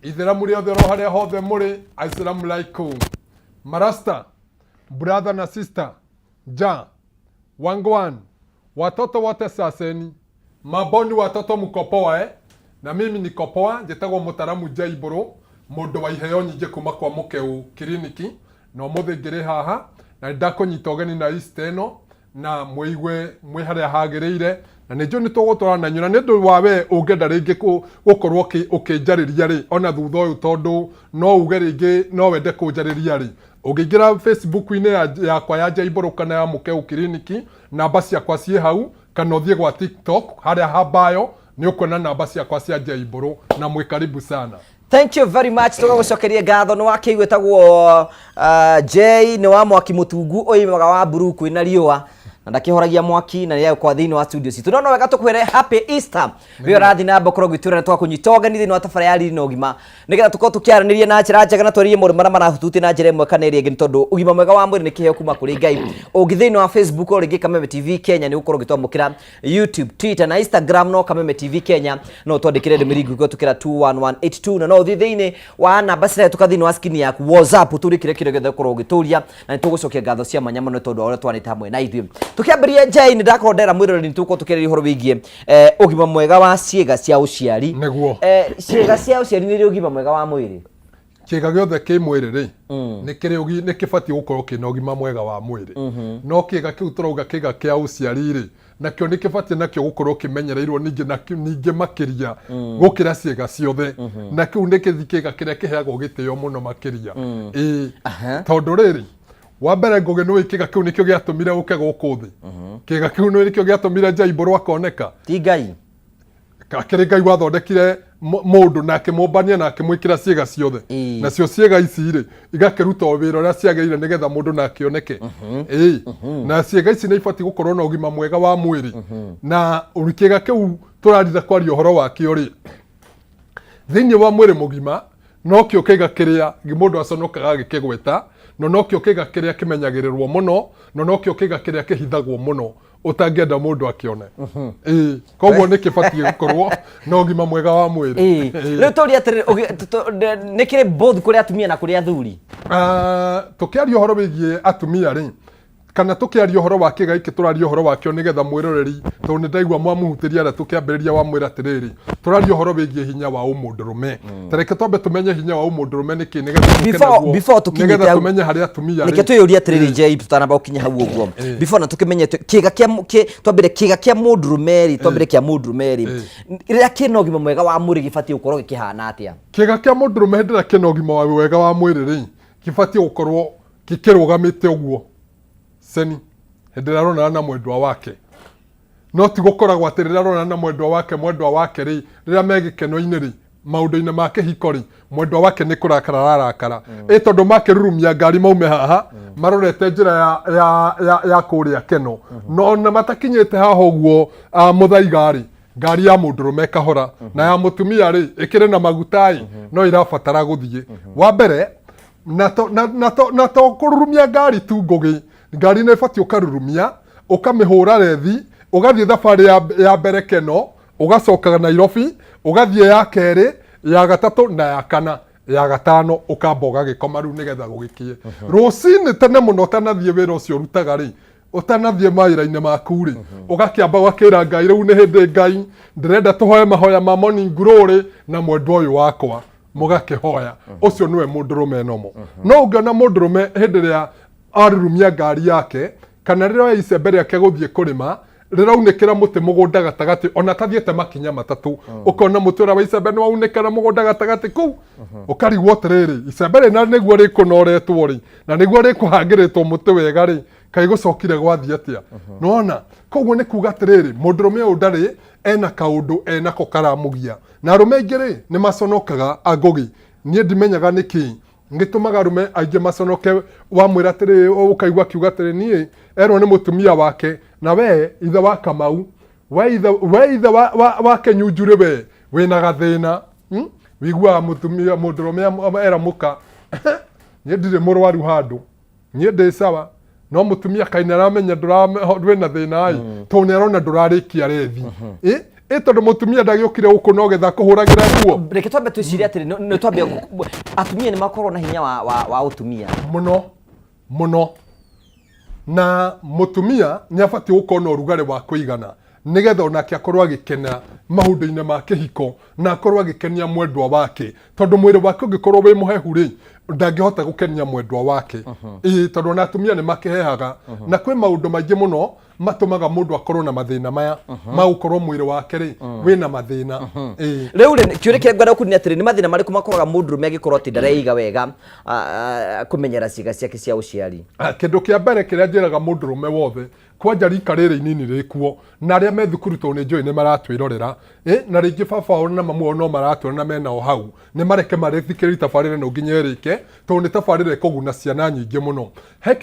Ithĩramu rĩothe oro harĩa hothe mũrĩ, Assalamu alaikum. Marasta, brother na sister, ja, wangwan, watoto wote saseni, maboni watoto mko poa eh? Na mimi niko poa, njĩtagwo mũtaramu J Mbũrũ, mũndũ wa iheo nyingĩ kuma kwa Mũkeu kiriniki, na ũmũthĩ ngĩrĩ haha na nĩndakũnyita ũgeni na Easter ĩno na mwĩigue mwĩ harĩa hagĩrĩire na nĩ njũĩ nĩ tũgũtwarana na inyuĩ na nĩ ũndũ wa we ũngĩenda rĩngĩ gũkorwo ũkĩnjarĩria rĩ ona thutha ũyũ tondũ no uge rĩngĩ no wende kũnjarĩria rĩ ũngĩingĩra Facebook-inĩ yakwa ya J Mbũrũ kana ya Mũkeu Kiriniki namba ciakwa ciĩ hau kana ũthiĩ gwa TikTok harĩa ha bio nĩ ũkuona namba ciakwa cia J Mbũrũ na mwĩ karibu sana. Thank you very much. Tũgagũcokeria ngatho nĩ wakĩigua ĩtagwo J nĩ wa mwaki mũtungu oimaga wa blue kwĩna riũa na ndakĩhoragia mwaki na nĩ kwa thĩinĩ wa studio citũ no no wega tũkwĩre happy Easter wĩ ũrathiĩ na mbere ũkorwo ũgĩtwĩra nĩ twakũnyita ũgeni thĩinĩ wa tabarĩra ya riri na ũgima nĩgetha tũkorwo tũkĩaranĩria na njĩra njega na twarĩrie maũndũ marĩa marahutũtie na njĩra ĩmwe kana ĩrĩa ĩngĩ nĩ tondũ ũgima mwega wa mwĩrĩ nĩ kĩheo kuma kũrĩ Ngai ũngĩ thĩinĩ wa Facebook o rĩngĩ Kameme TV Kenya nĩ ũgũkorwo ũgĩtwamũkĩra YouTube, Twitter na Instagram no Kameme TV Kenya no twandĩkĩre ndũmĩrĩri nguhĩ kũhetũkĩra 21182 na no ũthiĩ thĩinĩ wa namba cirahĩtũka thĩinĩ wa screen yaku WhatsApp ũtũrĩkĩre kĩrĩa gĩothe ũkorwo ũgĩtũria na nĩ tũgũcokia ngatho cia mwanya mũno tondũ wa ũrĩa twanĩte hamwe na ithuĩ tũkĩambĩrĩria Jane ndakorwo ndera mwĩroreri nĩ tũgũkorwo tũkĩarĩria ũhoro wĩgiĩ ũgima mwega wa ciĩga cia ũciari. Nĩguo. Ciĩga cia ũciari nĩ irĩ ũgima mwega wa mwĩrĩ? Kĩga gĩothe kĩ mwĩrĩ rĩ nĩ kĩrĩ nĩ kĩbatiĩ gũkorwo kĩna ũgima mwega wa mwĩrĩ. No kĩga kĩu tũrauga kĩga kĩa ũciari rĩ, nakĩo nĩ kĩbatiĩ nakĩo gũkorwo kĩmenyereirwo ningĩ nakĩo ningĩ makĩria gũkĩra ciĩga ciothe. Na kĩu nĩ kĩga kĩrĩa kĩheagwo gĩtĩo mũno makĩria. Ĩĩ. Tondũ rĩrĩ, wa mbere Ngũgĩ nĩũĩ kĩga kĩu nĩkĩo gĩatũmire ũke gũkũ thĩ. Kĩga kĩu nĩkĩo gĩatũmire Njaibũrũ akoneka. Ti Ngai. Akĩrĩ Ngai wathondekire mũndũ na akĩmũmbania na akĩmwĩkĩra ciĩga ciothe. Nacio ciĩga ici rĩ igakĩruta o wĩra ũrĩa ciagĩrĩire nĩgetha mũndũ na akĩoneke. Ĩĩ. Na ciĩga ici nĩ ibatiĩ gũkorwo na ũgima mwega wa mwĩrĩ. Na kĩga kĩu tũrarira kwaria ũhoro wakĩo rĩ, thĩinĩ wa mwĩrĩ mũgima nokĩo kĩga kĩrĩa mũndũ aconokaga agĩkĩgweta, na nokĩo kĩga kĩrĩa kĩmenyagĩrĩrwo mũno, na nokĩo kĩga kĩrĩa kĩhithagwo mũno ũtangĩenda mũndũ akĩone. Ĩĩ, koguo nĩ kĩbatiĩ gũkorwo na ũgima mwega wa mwĩrĩ. Ĩĩ. Rĩu tũrie atĩrĩrĩ, nĩ kĩrĩ both kũrĩ atumia na kũrĩ athuri? Ah, tũkĩaria ũhoro wĩgiĩ atumia rĩ, kana tũkĩaria ũhoro wa kĩga gĩkĩ tũraria ũhoro wakĩo nĩgetha mwĩroreri, tondũ nĩ ndaigua mwamũhutĩria harĩa tũkĩambĩrĩria wamwĩra atĩrĩrĩ, tũraria ũhoro wĩgiĩ hinya wa ũmũndũrũme. Ta reke twambe tũmenye hinya wa ũmũndũrũme nĩ kĩ nĩgetha tũke naguo, Before tũkinyĩte nĩgetha hau- tũmenye harĩ atumia reke rĩ. twĩyũrie atĩrĩrĩ Jay tũtanamba gũkinya hau ũguo. Before na tũkĩmenye kĩga kĩa twambĩre kĩga kĩa mũndũrũme rĩ, twambĩre kĩa mũndũrũme rĩ, rĩrĩa kĩna ũgima mwega wa mwĩrĩ gĩbatiĩ gũkorwo gĩkĩhana atĩa? Kĩga kĩa mũndũrũme hĩndĩ ĩrĩa kĩna ũgima wa wega wa mwĩrĩ rĩ, gĩbatiĩ gũkorwo gĩkĩrũgamĩte ũguo ceni hĩndĩ ĩrĩa aronana na mwendwa wake. No ti gũkoragwo atĩ rĩrĩa aronana na mwendwa wake, mwendwa wake rĩ, rĩrĩa me gĩkeno-inĩ rĩ, maũndũ-inĩ ma kĩhiko rĩ, mwendwa wake nĩ kũrakara ararakara. Ĩ tondũ makĩrurumia ngari maume haha, marorete njĩra ya kũrĩa keno. No ona matakinyĩte haha ũguo, mũthaiga rĩ, ngari ya mũndũrũme kahora na ya mũtumia rĩ, ĩkĩrĩ na maguta ĩ, no ĩrabatara gũthiĩ. Wa mbere, na to kũrurumia ngari tu Ngũgĩ, ngari nĩ ĩbatiĩ ũkarurumia, ũkamĩhũra rethi, ũgathiĩ thabarĩ ya mbere Keno, ũgacoka Nairobi, ũgathiĩ ya kerĩ, ya gatatũ na ya kana, ya gatano ũkamba ũgagĩkoma rĩu nĩgetha gũgĩkĩe. Rũcinĩ tene mũno ũtanathiĩ wĩra ũcio ũrutaga rĩ, ũtanathiĩ mawĩra-inĩ maku rĩ, ũgakĩamba ũgakĩra Ngai rĩu nĩ hĩndĩ Ngai ndĩrenda tũhoe mahoya ma morning glory na mwendwa ũyũ wakwa, mũgakĩhoya. Ũcio nĩwe mũndũrũme nomo. No ũngĩona mũndũrũme hĩndĩ ĩrĩa arurumia ngari yake kana rĩrĩa oya icembe rĩake gũthiĩ kũrĩma, rĩraunĩkĩra mũtĩ mũgũnda gatagatĩ ona atathiĩte makinya matatũ, ũkona mũtĩ ũrĩa wa icembe nĩ waunĩkĩra mũgũnda gatagatĩ kũu, ũkarigwo atĩrĩrĩ, icembe rĩ na nĩguo rĩkũnoretwo rĩ, na nĩguo rĩkũhangĩrĩtwo mũtĩ wega rĩ, kaĩ gũcokire gwathiĩ atĩa? Nĩwona? Koguo nĩ kuga atĩrĩrĩ, mũndũrũme ũyũ ndarĩ ena kaũndũ enako karamũgia. Na arũme aingĩ rĩ, nĩ maconokaga Ngũgĩ. Niĩ ndimenyaga nĩkĩ gĩtũmaga arũme aingĩ maconoke, wamwĩra atĩrĩrĩ, ũkaigua akiuga atĩrĩ, niĩ erwo nĩ mũtumia wake, na we ithe wa Kamau, we ithe, we ithe wa Kĩnyunjurĩ we, wĩna gathĩna. Wĩiguaga mũtumia, mũndũrũme era mũka, niĩ ndirĩ mũrwaru handũ, niĩ ndĩ sawa, no mũtumia kaĩ nĩ aramenya ndwĩna thĩna ĩ, tondũ nĩ arona ndũrarĩkia rethi. Ĩ tondũ mũtumia ndagĩũkire gũkũ no getha kũhũragĩra nguo. Reke twambe twĩcirie atĩrĩ, nĩ twambe atumia nĩ makoragwo na hinya wa ũtumia. Mũno mũno. Na mũtumia nĩ abatiĩ gũkorwo na ũrugarĩ wa kũigana nĩgetha onake akorwo agĩkena maũndũ-inĩ ma kĩhiko na akorwo agĩkenia mwendwa wake, tondũ mwĩrĩ wake ũngĩkorwo wĩ mũhehu rĩ, ndangĩhota gũkenia mwendwa wake. Ĩĩ, tondũ ona atumia nĩ makĩhehaga, na kwĩ maũndũ maingĩ mũno matũmaga mũndũ akorwo na mathĩna maya ma gũkorwo mwĩrĩ wake rĩ wĩna mathĩna. Ĩĩ. Rĩu rĩ, kĩũria kĩrĩa ngwenda kũria nĩ atĩrĩ, nĩ mathĩna marĩkũ makoraga mũndũrũme angĩkorwo atĩ ndareiga wega kũmenyera ciĩga ciake cia ũciari? Ah, kĩndũ kĩa mbere kĩrĩa njĩraga mũndũrũme wothe, kwanja rika rĩrĩ inini rĩkuo na arĩa me thukuru, tondũ nĩ njũĩ nĩ maratwĩrorera, na rĩngĩ baba wao na mamu wao no maratwĩrora na menao hau, nĩ mareke marĩthikĩrĩrie tabarĩra ĩno nginya ĩrĩke, tondũ nĩ tabarĩra ĩkũguna ciana nyingĩ mũno. He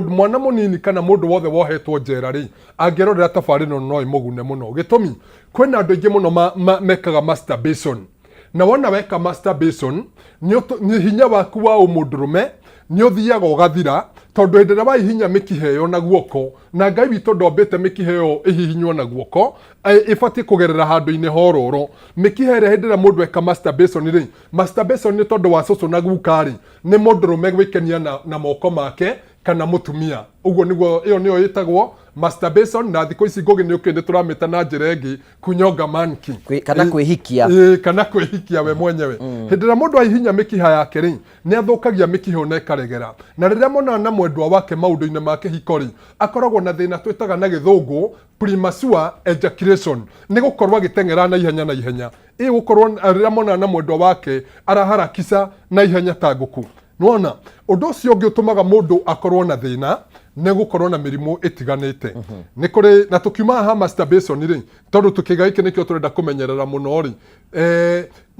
mwana mũnini kana mũndũ wothe wohetwo njera rĩ, angĩrorera tabarĩra ĩno no ĩmũgune mũno. Gĩtũmi, kwĩna andũ aingĩ mũno mekaga masturbation, na wona weka masturbation nĩ hinya waku wa ũmũndũrũme nĩ ũthiaga ũgathira, tondũ hĩndĩ ĩrĩa wahihinya mĩkiha ĩyo na guoko, na Ngai witũ ndombĩte mĩkiha ĩyo ĩhihinywo na guoko, ĩbatiĩ kũgerera handũ-inĩ hororo. Mĩkiha ĩrĩa hĩndĩ ĩrĩa mũndũ eka masturbation rĩ, masturbation nĩ tondũ wa cũcũ na guka rĩ, nĩ mũndũrũme gwĩkenia na moko make kana mũtumia. Ũguo nĩguo, ĩyo nĩyo ĩtagwo masturbation, na thikũ ici Ngũgĩ nĩ ũkĩ nĩ tũramĩta na njĩra ĩngĩ kunyonga manki. Kana kwĩhikia. Ĩĩ, kana kwĩhikia we mwenyewe. Hĩndĩ ĩrĩa mũndũ ahihinya mĩkiha yake rĩ, nĩ athũkagia mĩkiha ĩyo na ĩkaregera. Na rĩrĩa monana na mwendwa wake maũndũ-inĩ ma kĩhiko rĩ, akoragwo na thĩna twĩtaga na gĩthũngũ premature ejaculation, nĩ gũkorwo agĩteng'era na ihenya na ihenya. Ĩ gũkorwo rĩrĩa monana na mwendwa wake araharakisha na ihenya ta ngũkũ. Nĩwona? Ũndũ ũcio ũngĩ ũtũmaga mũndũ akorwo na thĩna nĩ gũkorwo na mĩrimũ ĩtiganĩte. Nĩ kũrĩ na tũkiuma haha masturbation rĩ, tondũ tũkĩga gĩkĩ nĩkĩo tũrenda kũmenyerera mũno rĩ,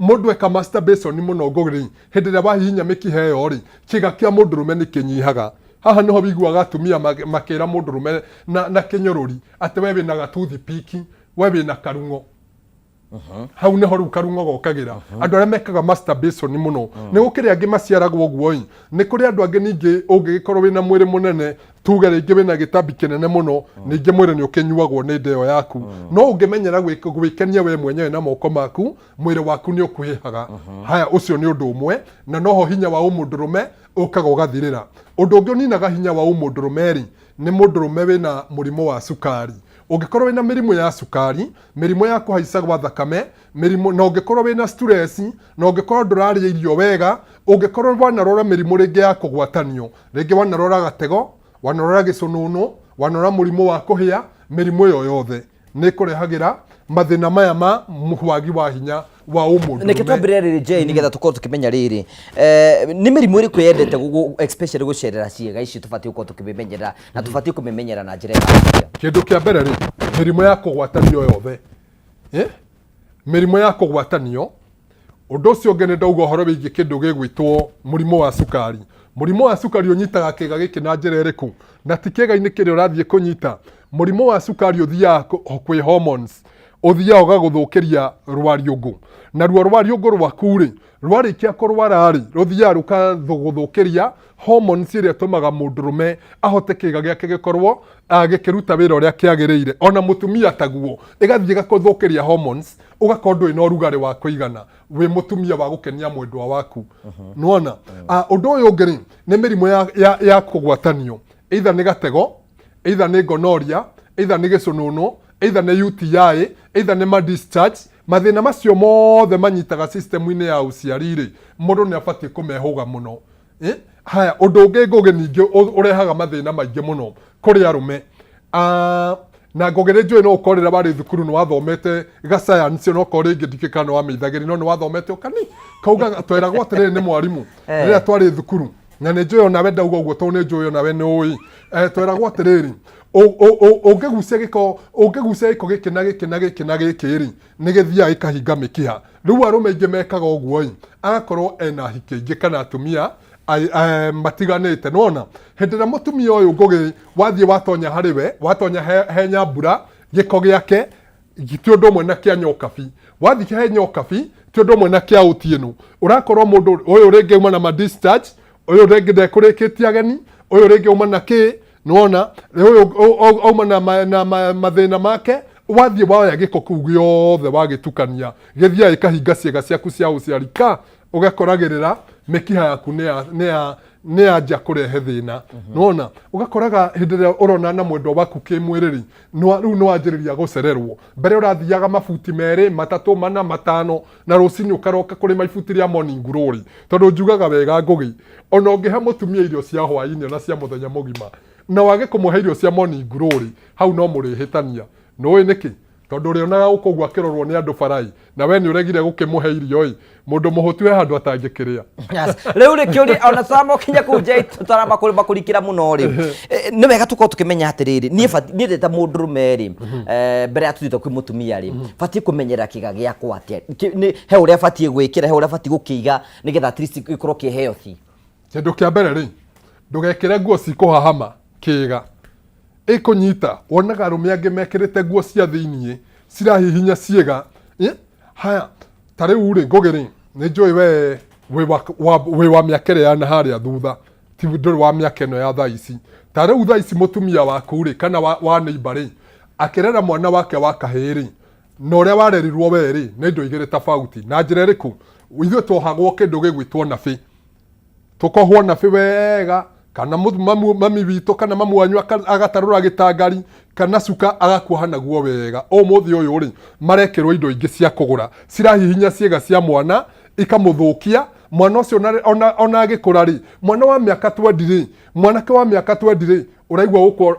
mũndũ eka masturbation mũno Ngũgĩ rĩ, hĩndĩ ĩrĩa wahihinya mĩkiha ĩyo rĩ, kĩga kĩa mũndũrũme nĩ kĩnyihaga. Haha nĩho wĩiguaga atumia makĩra mũndũrũme na kĩnyũrũri atĩ we wĩna gatuthi piki, we wĩna karung'o. Hau nĩho rĩu karung'o gokagĩra. Andũ arĩa mekaga masturbation mũno, nĩ gũkĩrĩ angĩ maciaragwo ũguo ĩ, nĩ kũrĩ andũ angĩ ningĩ ũngĩgĩkorwo wĩna mwĩrĩ mũnene, tuge rĩngĩ wĩna gĩtambi kĩnene mũno, ningĩ mwĩrĩ nĩ ũkĩnyuagwo nĩ nda ĩyo yaku. No ũngĩmenyera gwĩkenia we mwenyewe na moko maku, mwĩrĩ waku nĩ ũkuhĩhaga. Haya, ũcio nĩ ũndũ ũmwe, na noho hinya wa ũmũndũrũme ũkaga ũgathirĩra. Ũndũ ũngĩ ũninaga hinya wa ũmũndũrũme rĩ, nĩ mũndũrũme wĩna mũrimũ wa cukari. Ũngĩkorwo wĩna mĩrimũ ya cukari, mĩrimũ ya kũhaica gwa thakame, mĩrimũ, na ũngĩkorwo wĩna stress, na ũngĩkorwo ndũrarĩa irio wega, ũngĩkorwo wanarwara mĩrimũ rĩngĩ ya kũgwatanio, rĩngĩ wanarwara gatego, wanarwara gĩcũnũnũ, wanarwara mũrimũ wa kũhĩa, mĩrimũ ĩyo yothe nĩ ĩkũrehagĩra mathĩna maya ma wagi wa hinya wa ũmũndũrũme. Reke twambĩrĩre rĩrĩ Jay, nĩgetha tũkorwo tũkĩmenya rĩrĩ, nĩ mĩrimũ ĩrĩkũ yendete especially gũcerera ciĩga ici tũbatiĩ gũkorwo tũkĩmĩmenyerera na tũbatiĩ kũmĩmenyera na njĩra ĩrĩkũ? Kĩndũ kĩa mbere rĩ, mĩrimũ ya kũgwatanio yothe. Mĩrimũ ya kũgwatanio. Ũndũ ũcio ũngĩ nĩ ndauga ũhoro wĩgiĩ kĩndũ gĩgwĩtwo mũrimũ wa cukari. Mũrimũ wa cukari ũnyitaga kĩga gĩkĩ na njĩra ĩrĩkũ? Na ti kĩga-inĩ kĩrĩa ũrathiĩ kũnyita. Mũrimũ wa cukari ũthiaga kwĩ hormones, ũthiaga ũgagũthũkĩria rwariũngũ. Naruo rwariũngũ rwaku rĩ, rwarĩkia kũrwara rĩ, rũthiaga rũkagũthũkĩria hormones ĩrĩa ĩtũmaga mũndũrũme ahote kĩga gĩake gĩkorwo gĩkĩruta wĩra ũrĩa kĩagĩrĩire. Ona mũtumia taguo, ĩgathiĩ ĩgakũthũkĩria hormones, ũgakorwo ndũrĩ na ũrugarĩ wa kũigana wĩ mũtumia wa gũkenia mwendwa waku. Nĩwona? Ũndũ ũyũ ũngĩ rĩ, nĩ mĩrimũ ya kũgwatanio, either nĩ gatego, either nĩ gonorrhea, either nĩ gĩcũnũnũ, either nĩ UTI, either nĩ ma discharge. Mathĩna macio mothe manyitaga system-inĩ ya ũciari rĩ, mũndũ nĩ abatiĩ kũmehũga mũno. Haya, ũndũ ũngĩ Ngũgĩ ningĩ ũrehaga mathĩna maingĩ mũno kũrĩ arũme. Na Ngũgĩ nĩ njũĩ no ũkorwo rĩrĩa warĩ thukuru nĩ wathomete ga science, ona okorwo rĩngĩ ndikĩũĩ kana nĩ wamĩithagĩria, no nĩ wathomete ũkani kauga tweragwo atĩrĩrĩ nĩ mwarimũ rĩrĩa twarĩ thukuru, na nĩ njũĩ onawe ndauga ũguo tondũ nĩ njũĩ onawe nĩ ũĩ. Tweragwo atĩrĩrĩ, ũngĩgucia gĩko, ũngĩgucia gĩko gĩkĩ na gĩkĩ na gĩkĩ na gĩkĩ rĩ, nĩ gĩthiaga gĩkahinga mĩkiha. Rĩu arũme aingĩ mekaga ũguo ĩ, agakorwo ena ahiki aingĩ kana atumia matiganĩte. Nĩwona hĩndĩ ĩrĩa mũtumia ũyũ Ngũgĩ wathiĩ watonya harĩ we, watonya he Nyambura, gĩko gĩake ti ũndũ ũmwe na kĩa Nyokabi. Wathiĩ he Nyokabi ti ũndũ ũmwe na kĩa Otieno. Ũrakorwo mũndũ ũyũ rĩngĩ auma na ma discharge, ũyũ rĩngĩ ndekũrĩkĩtie ageni, ũyũ rĩngĩ auma na kĩ, nĩwona ũyũ auma na mathĩna make, Wathiĩ woya gĩko kĩu gĩothe wagĩtukania, gĩthiaga gĩkahinga ciĩga ciaku cia ũciari ka ũgakoragĩrĩra mĩkiha yaku nĩ yanjia kũrehe thĩna. Nĩwona ũgakoraga hĩndĩ ĩrĩa ũrona na mwendwa waku kĩmwĩrĩ rĩ, rĩu nĩwanjĩrĩria gũcererwo. Mbere ũrathiaga mabuti 2, 3, 4, 5, na rũcinĩ ũkaroka kũrĩma ibuti rĩa morning glory. Tondũ njugaga wega Ngũgĩ, ona ũngĩhe mũtumia irio cia hwainĩ ona cia mũthenya mũgima, na wage kũmũhe irio cia morning glory, hau no mũrĩhĩtania. Nĩũĩ nĩkĩ? Tondũ ũrĩonaga gũkũ ũguo akĩrorwo nĩ andũ bara-ĩ, na we nĩũregire gũkĩmũhe irio-ĩ, mũndũ mũhũtu he handũ atangĩkĩrĩa. Yes. Rĩu rĩ kĩũria ona tũtaramokinya kũu nja tũtaramba kũrikĩra mũno rĩ, nĩ wega tũkorwo tũkĩmenya atĩrĩrĩ, niĩ niĩ ndĩ ta mũndũrũme rĩ, mbere ya tũthiĩte kwĩ mũtumia rĩ, batiĩ kũmenyerera kĩga gĩakwa atĩa? He ũrĩa batiĩ gwĩkĩra, he ũrĩa batiĩ gũkĩiga nĩgetha at least gĩkorwo kĩ healthy. Kĩndũ kĩa mbere rĩ, ndũgekĩre nguo cikũhahama kĩga. Ĩkũnyita, wonaga arũme angĩ mekĩrĩte nguo cia thĩiniĩ cirahihinya ciĩga. Haya, ta rĩu rĩ, Ngũgĩ rĩ, nĩ njũĩ we wĩ wa mĩaka ĩrĩa ya na harĩa thutha, ti ndũrĩ wa mĩaka ĩno ya thaa ici. Ta rĩu thaa ici mũtumia waku rĩ, kana wa neighbor rĩ, akĩrera mwana wake wa kahĩĩ rĩ, na ũrĩa warerirwo we rĩ, nĩ indo igĩrĩ tofauti. Na njĩra ĩrĩkũ? Ithuĩ twohagwo kĩndũ gĩgwĩtwo nabĩ. Tũkohwo nabĩ wega, kana mami witũ kana mamu wanyu agatarũra gĩtangari kana cuka agakuoha naguo wega. Ũmũthĩ ũyũ rĩ, marekĩrwo indo ingĩ cia kũgũra cirahihinya ciĩga cia mwana ikamũthũkia mwana ũcio. Ona agĩkũra rĩ, mwana wa mĩaka 20 rĩ, mwanake wa mĩaka 20 rĩ, ũraigua gũkũ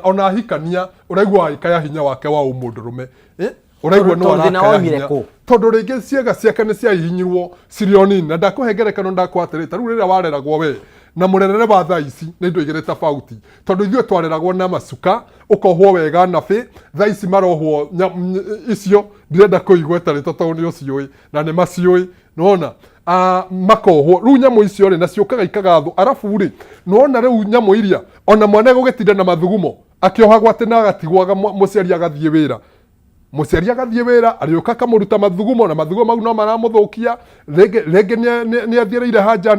ona ahikania ũraigua agĩkaya hinya wake wa ũmũndũrũme. Ũraigua no Tondũ thĩna arakaya waumire hinya. kũ? Tondũ rĩngĩ ciĩga ciake nĩ ciahihinyirwo cirĩ o nini. Na ndakũhe ngerekano, ndakwa atĩrĩ, ta rĩu rĩrĩa wareragwo we na mũrerere wa thaa ici nĩ indo igĩrĩ tofauti. Tondũ ithuĩ twareragwo na macuka, ũkohwo wega nabĩ. Thaa ici marohwo icio ndirenda kũigweta rĩtwa tondũ nĩ ũciũĩ na nĩ maciũĩ, nĩwona? Makohwo rĩu nyamũ icio rĩ, na ciũkaga ikagathwo. Arabu rĩ, nĩwona rĩu nyamũ iria ona mwana egũgĩtinda na mathugumo akĩohagwo atĩ na agatigwo mũciari agathiĩ wĩra, mũciari agathiĩ wĩra, arĩũka akamũruta mathugumo, na mathugumo mau no maramũthũkia. Rĩngĩ nĩ athiĩrĩire haja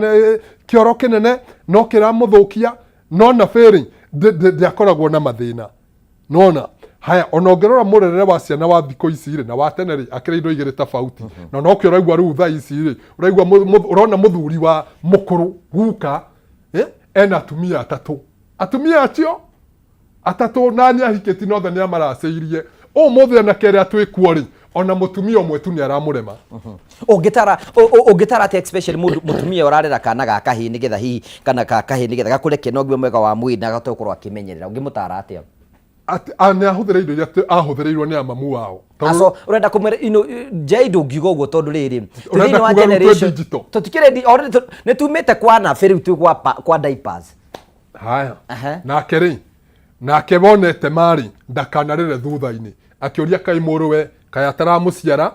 kĩoro kĩnene no kĩramũthũkia. No na bĩrĩ ndĩakoragwo na mathĩna. Nona haya, ona ũngĩrora mũrerere wa ciana wa thikũ ici rĩ na wa tene rĩ, akĩrĩ indo igĩrĩ tofauti. Na nokĩo ũraigua rĩu thaa ici rĩ, ũraigua ũrona mũthuri wa mũkũrũ guka, ena atumia atatũ, atumia acio atatũ na nĩ ahikĩti na othe nĩ amaracĩirie. Ũmũthĩ anake arĩa twĩkuo rĩ, ona mũtumia ũmwe tu nĩ aramũrema. Ũngĩtara atĩa, especially mũndũ mũtumia ũrarera kana ga kahĩĩ, nĩgetha hihi kana ga kahĩĩ nĩgetha gakũre kena ũgima mwega wa mwĩrĩ na gahote gũkorwo akĩmenyerera, ũngĩmũtara atĩa? Nĩ ahũthĩre indo iria ahũthĩrĩirwo nĩ amamu wao. Aco ũrenda kũmwĩra ino nja indo ũngiuga ũguo, tondũ rĩrĩ twĩ Ũrenda thĩinĩ wa kuga rĩu twĩ generation digital? Tũtikĩrĩ already nĩ tumĩte kwa nabĩ, rĩu twĩ kwa diapers. Haya. Aha. Nake rĩ, nake wonete marĩ ndakanarĩre thutha-inĩ akĩũria kaĩ mũrũwe kaĩ ataramũciara,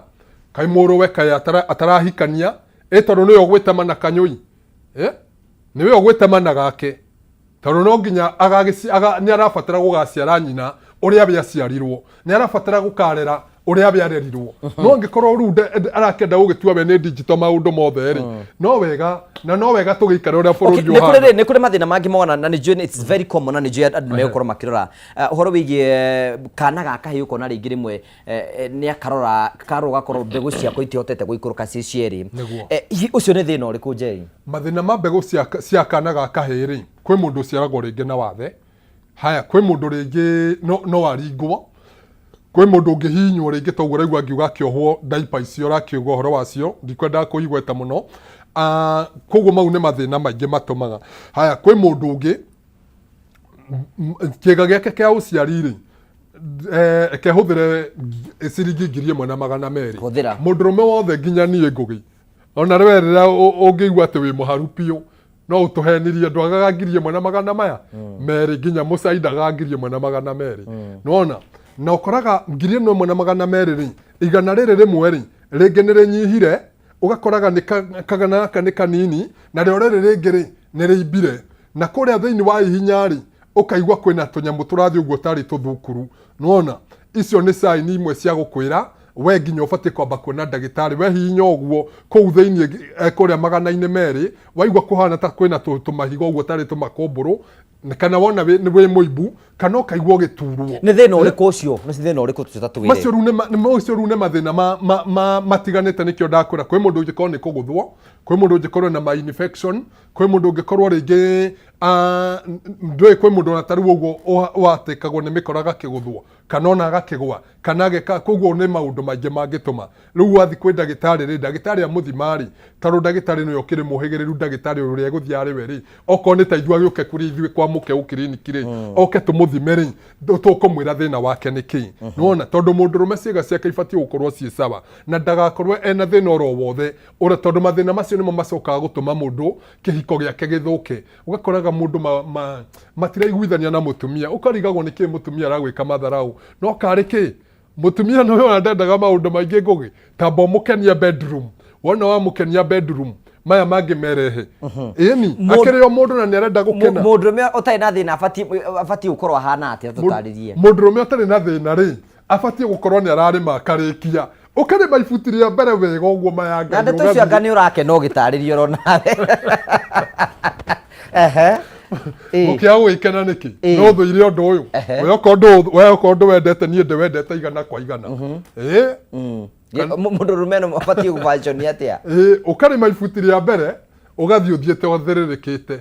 kaĩ mũrũwe kaĩ atarahikania, ĩ tondũ nĩwe ũgwĩtema na kanyũi, nĩwe ũgwĩtema na gake, tondũ no nginya nĩ arabatara gũgaciara nyina ũrĩa we aciarirwo, nĩ arabatara gũkarera ũrĩa we arerirwo. No angĩkorwo rĩu arakĩenda gũgĩtua we nĩ digital maũndũ mothe rĩ, no wega na no wega tũgĩikare ũrĩa Okay, bũrũri nĩ kũrĩ ũhana. Nĩ kũrĩ mathĩna mangĩ mona na nĩ njũĩ it's very common, na nĩ njũĩ andũ megũkorwo makĩrora ũhoro wĩgiĩ kana ga kahĩĩ, ũkona rĩngĩ rĩmwe nĩ akarora karora ũgakorwo mbegũ ciakwa itihotete gũikũrũka ciĩ cierĩ. Nĩguo. Hihi ũcio nĩ thĩna ũrĩkũ, Njeri? Mathĩna ma mbegũ cia kana ga kahĩĩ rĩ, kwĩ mũndũ ũciaragwo rĩngĩ na wathe. Haya, kwĩ mũndũ rĩngĩ no aringwo, kwĩ mũndũ ũngĩhihinywo rĩngĩ, toguo ũraigua ngiuga akĩohwo diaper icio ũrakiuga ũhoro wacio, ndikwendaga kũigweta mũno. Koguo mau nĩ mathĩna maingĩ matũmaga. Haya, kwĩ mũndũ ũngĩ kĩga gĩake kĩa ũciari rĩ, kehũthĩre ciringi 1200. Hũthĩra. Mũndũrũme wothe nginya niĩ Ngũgĩ, ona rĩwe rĩrĩa ũngĩigua atĩ wĩ mũharu biũ no ũtũhenirie, ndwagaga ngiri ĩmwe na magana maya merĩ, nginya mũcai ndagaga 1200. Nĩwona, na ũkoraga 1200 rĩ, igana rĩrĩ rĩmwe rĩ, rĩngĩ nĩ rĩnyihire, ũgakoraga nĩ kagana gaka nĩ kanini, na rĩo rĩrĩ rĩngĩ rĩ nĩ rĩimbire, na kũrĩa thĩinĩ wa ihinya rĩ, ũkaigua kwĩna tũnyamũ tũrathiĩ ũguo tarĩ tũthukuru. Nĩwona, icio nĩ sign imwe cia gũkwĩra We nginya ũbatiĩ kwamba kuona ndagĩtarĩ. We hihinya ũguo kũu thĩinĩ kũrĩa 200 waigua kũhana ta kwĩna tũmahiga ũguo tarĩ tũmakũmbũrũ, kana wona nĩ wĩ mũimbu, kana ũkaigua ũgĩturwo. Nĩ thĩna ũrĩkũ ũcio? Nĩ thĩna ũrĩkũ tũcio tatwĩre? Macio rĩu macio rĩu nĩ mathĩna matiganĩte. Nĩkĩo ndakwĩra kwĩ mũndũ ũngĩkorwo nĩ kũgũthwo, kwĩ mũndũ ũngĩkorwo na ma infection, kwĩ mũndũ ũngĩkorwo rĩngĩ ndũĩ, kwĩ mũndũ ona ta rĩu ũguo ũhatĩkagwo nĩ mĩkora agakĩgũthwo, kana ona agakĩgwa, kana ageka. Koguo nĩ maũndũ maingĩ mangĩtũma. Rĩu wathiĩ kwĩ ndagĩtarĩ rĩ, ndagĩtarĩ amũthima rĩ, tondũ ndagĩtarĩ nĩwe ũkĩrĩ mũhĩgĩrĩru, ndagĩtarĩ ũrĩa egũthiĩ arĩ we rĩ, okorwo nĩ ta ithuĩ agĩũke kũrĩ ithuĩ kwa Mũkeu kiriniki rĩ, oke tũmũthime rĩ, tũkũmwĩra thĩna wake nĩ kĩ. Nĩwona, tondũ mũndũrũme ciĩga ciake ibatiĩ gũkorwo ciĩ sawa na ndagakorwo ena thĩna oro wothe ũrĩa, tondũ mathĩna macio nĩmo macokaga gũtũma mũndũ kĩhiko gĩake gĩthũke. Ũgakoraga mũndũ matiraiguithania na mũtumia, ũkarigagwo nĩ kĩ mũtumia aragwĩka matharau, no karĩ kĩ mũtumia nĩ ona ndendaga maũndũ maingĩ. Ngũgĩ tamba ũmũkenie bedroom, wona wamũkenia bedroom, maya mangĩ merehe. Ĩni akĩrĩ o mũndũ na nĩ arenda gũkena. Mũndũrũme ũtarĩ na thĩna abatiĩ gũkorwo ahana atĩa? Tũtarĩrie. Mũndũrũme ũtarĩ na thĩna rĩ, abatiĩ gũkorwo nĩ ararĩma akarĩkia, ũkarĩma ibuti rĩa mbere wega ũguo maya. Na Ngai ndeto icio anga nĩ ũrakena ũgĩtarĩria oro nawe. Ehe. Ĩĩ. Ũkĩaga gũgĩkena nĩkĩ? No ũthũire ũndũ ũyũ. We okorwo ndũwendete, niĩ ndĩwendete 100%. Ĩĩ. Mũndũrũme no abatiĩ gũbanjoni atĩa? Ĩĩ, ũkarĩma ibuti rĩa mbere, ũgathiĩ ũthiĩte ũthĩrĩrĩkĩte.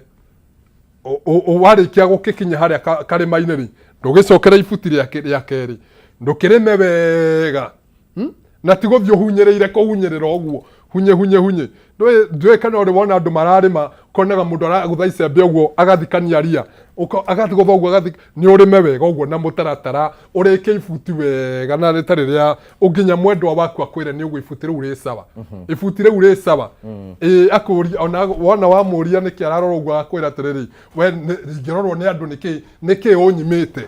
Warĩkia gũgĩkinya harĩa karĩma-inĩ rĩ, ndũgĩcokera ibuti rĩa kerĩ, ndũkĩrĩme wega. Na ti gũthiĩ ũhunyĩrĩire kũhunyĩrĩra ũguo hunye hunye hunye. Ndũĩ kana ũrĩ wona andũ mararĩma, konaga mũndũ aragũtha icembe ũguo agathikania ria, agathigũtha ũguo agathika. Nĩ ũrĩme wega ũguo na mũtaratara, ũrĩke ibuti wega na rĩtarĩ rĩa nginya mwendwa waku akwĩre nĩ ũguo ibuti rĩu rĩ sawa, ibuti rĩu rĩ sawa. Ĩĩ, akũria ona wona wamũria nĩkĩ ararora ũguo, agakwĩra atĩrĩrĩ, we ingĩrorwo nĩ andũ nĩkĩ? Nĩkĩ ũnyimĩte?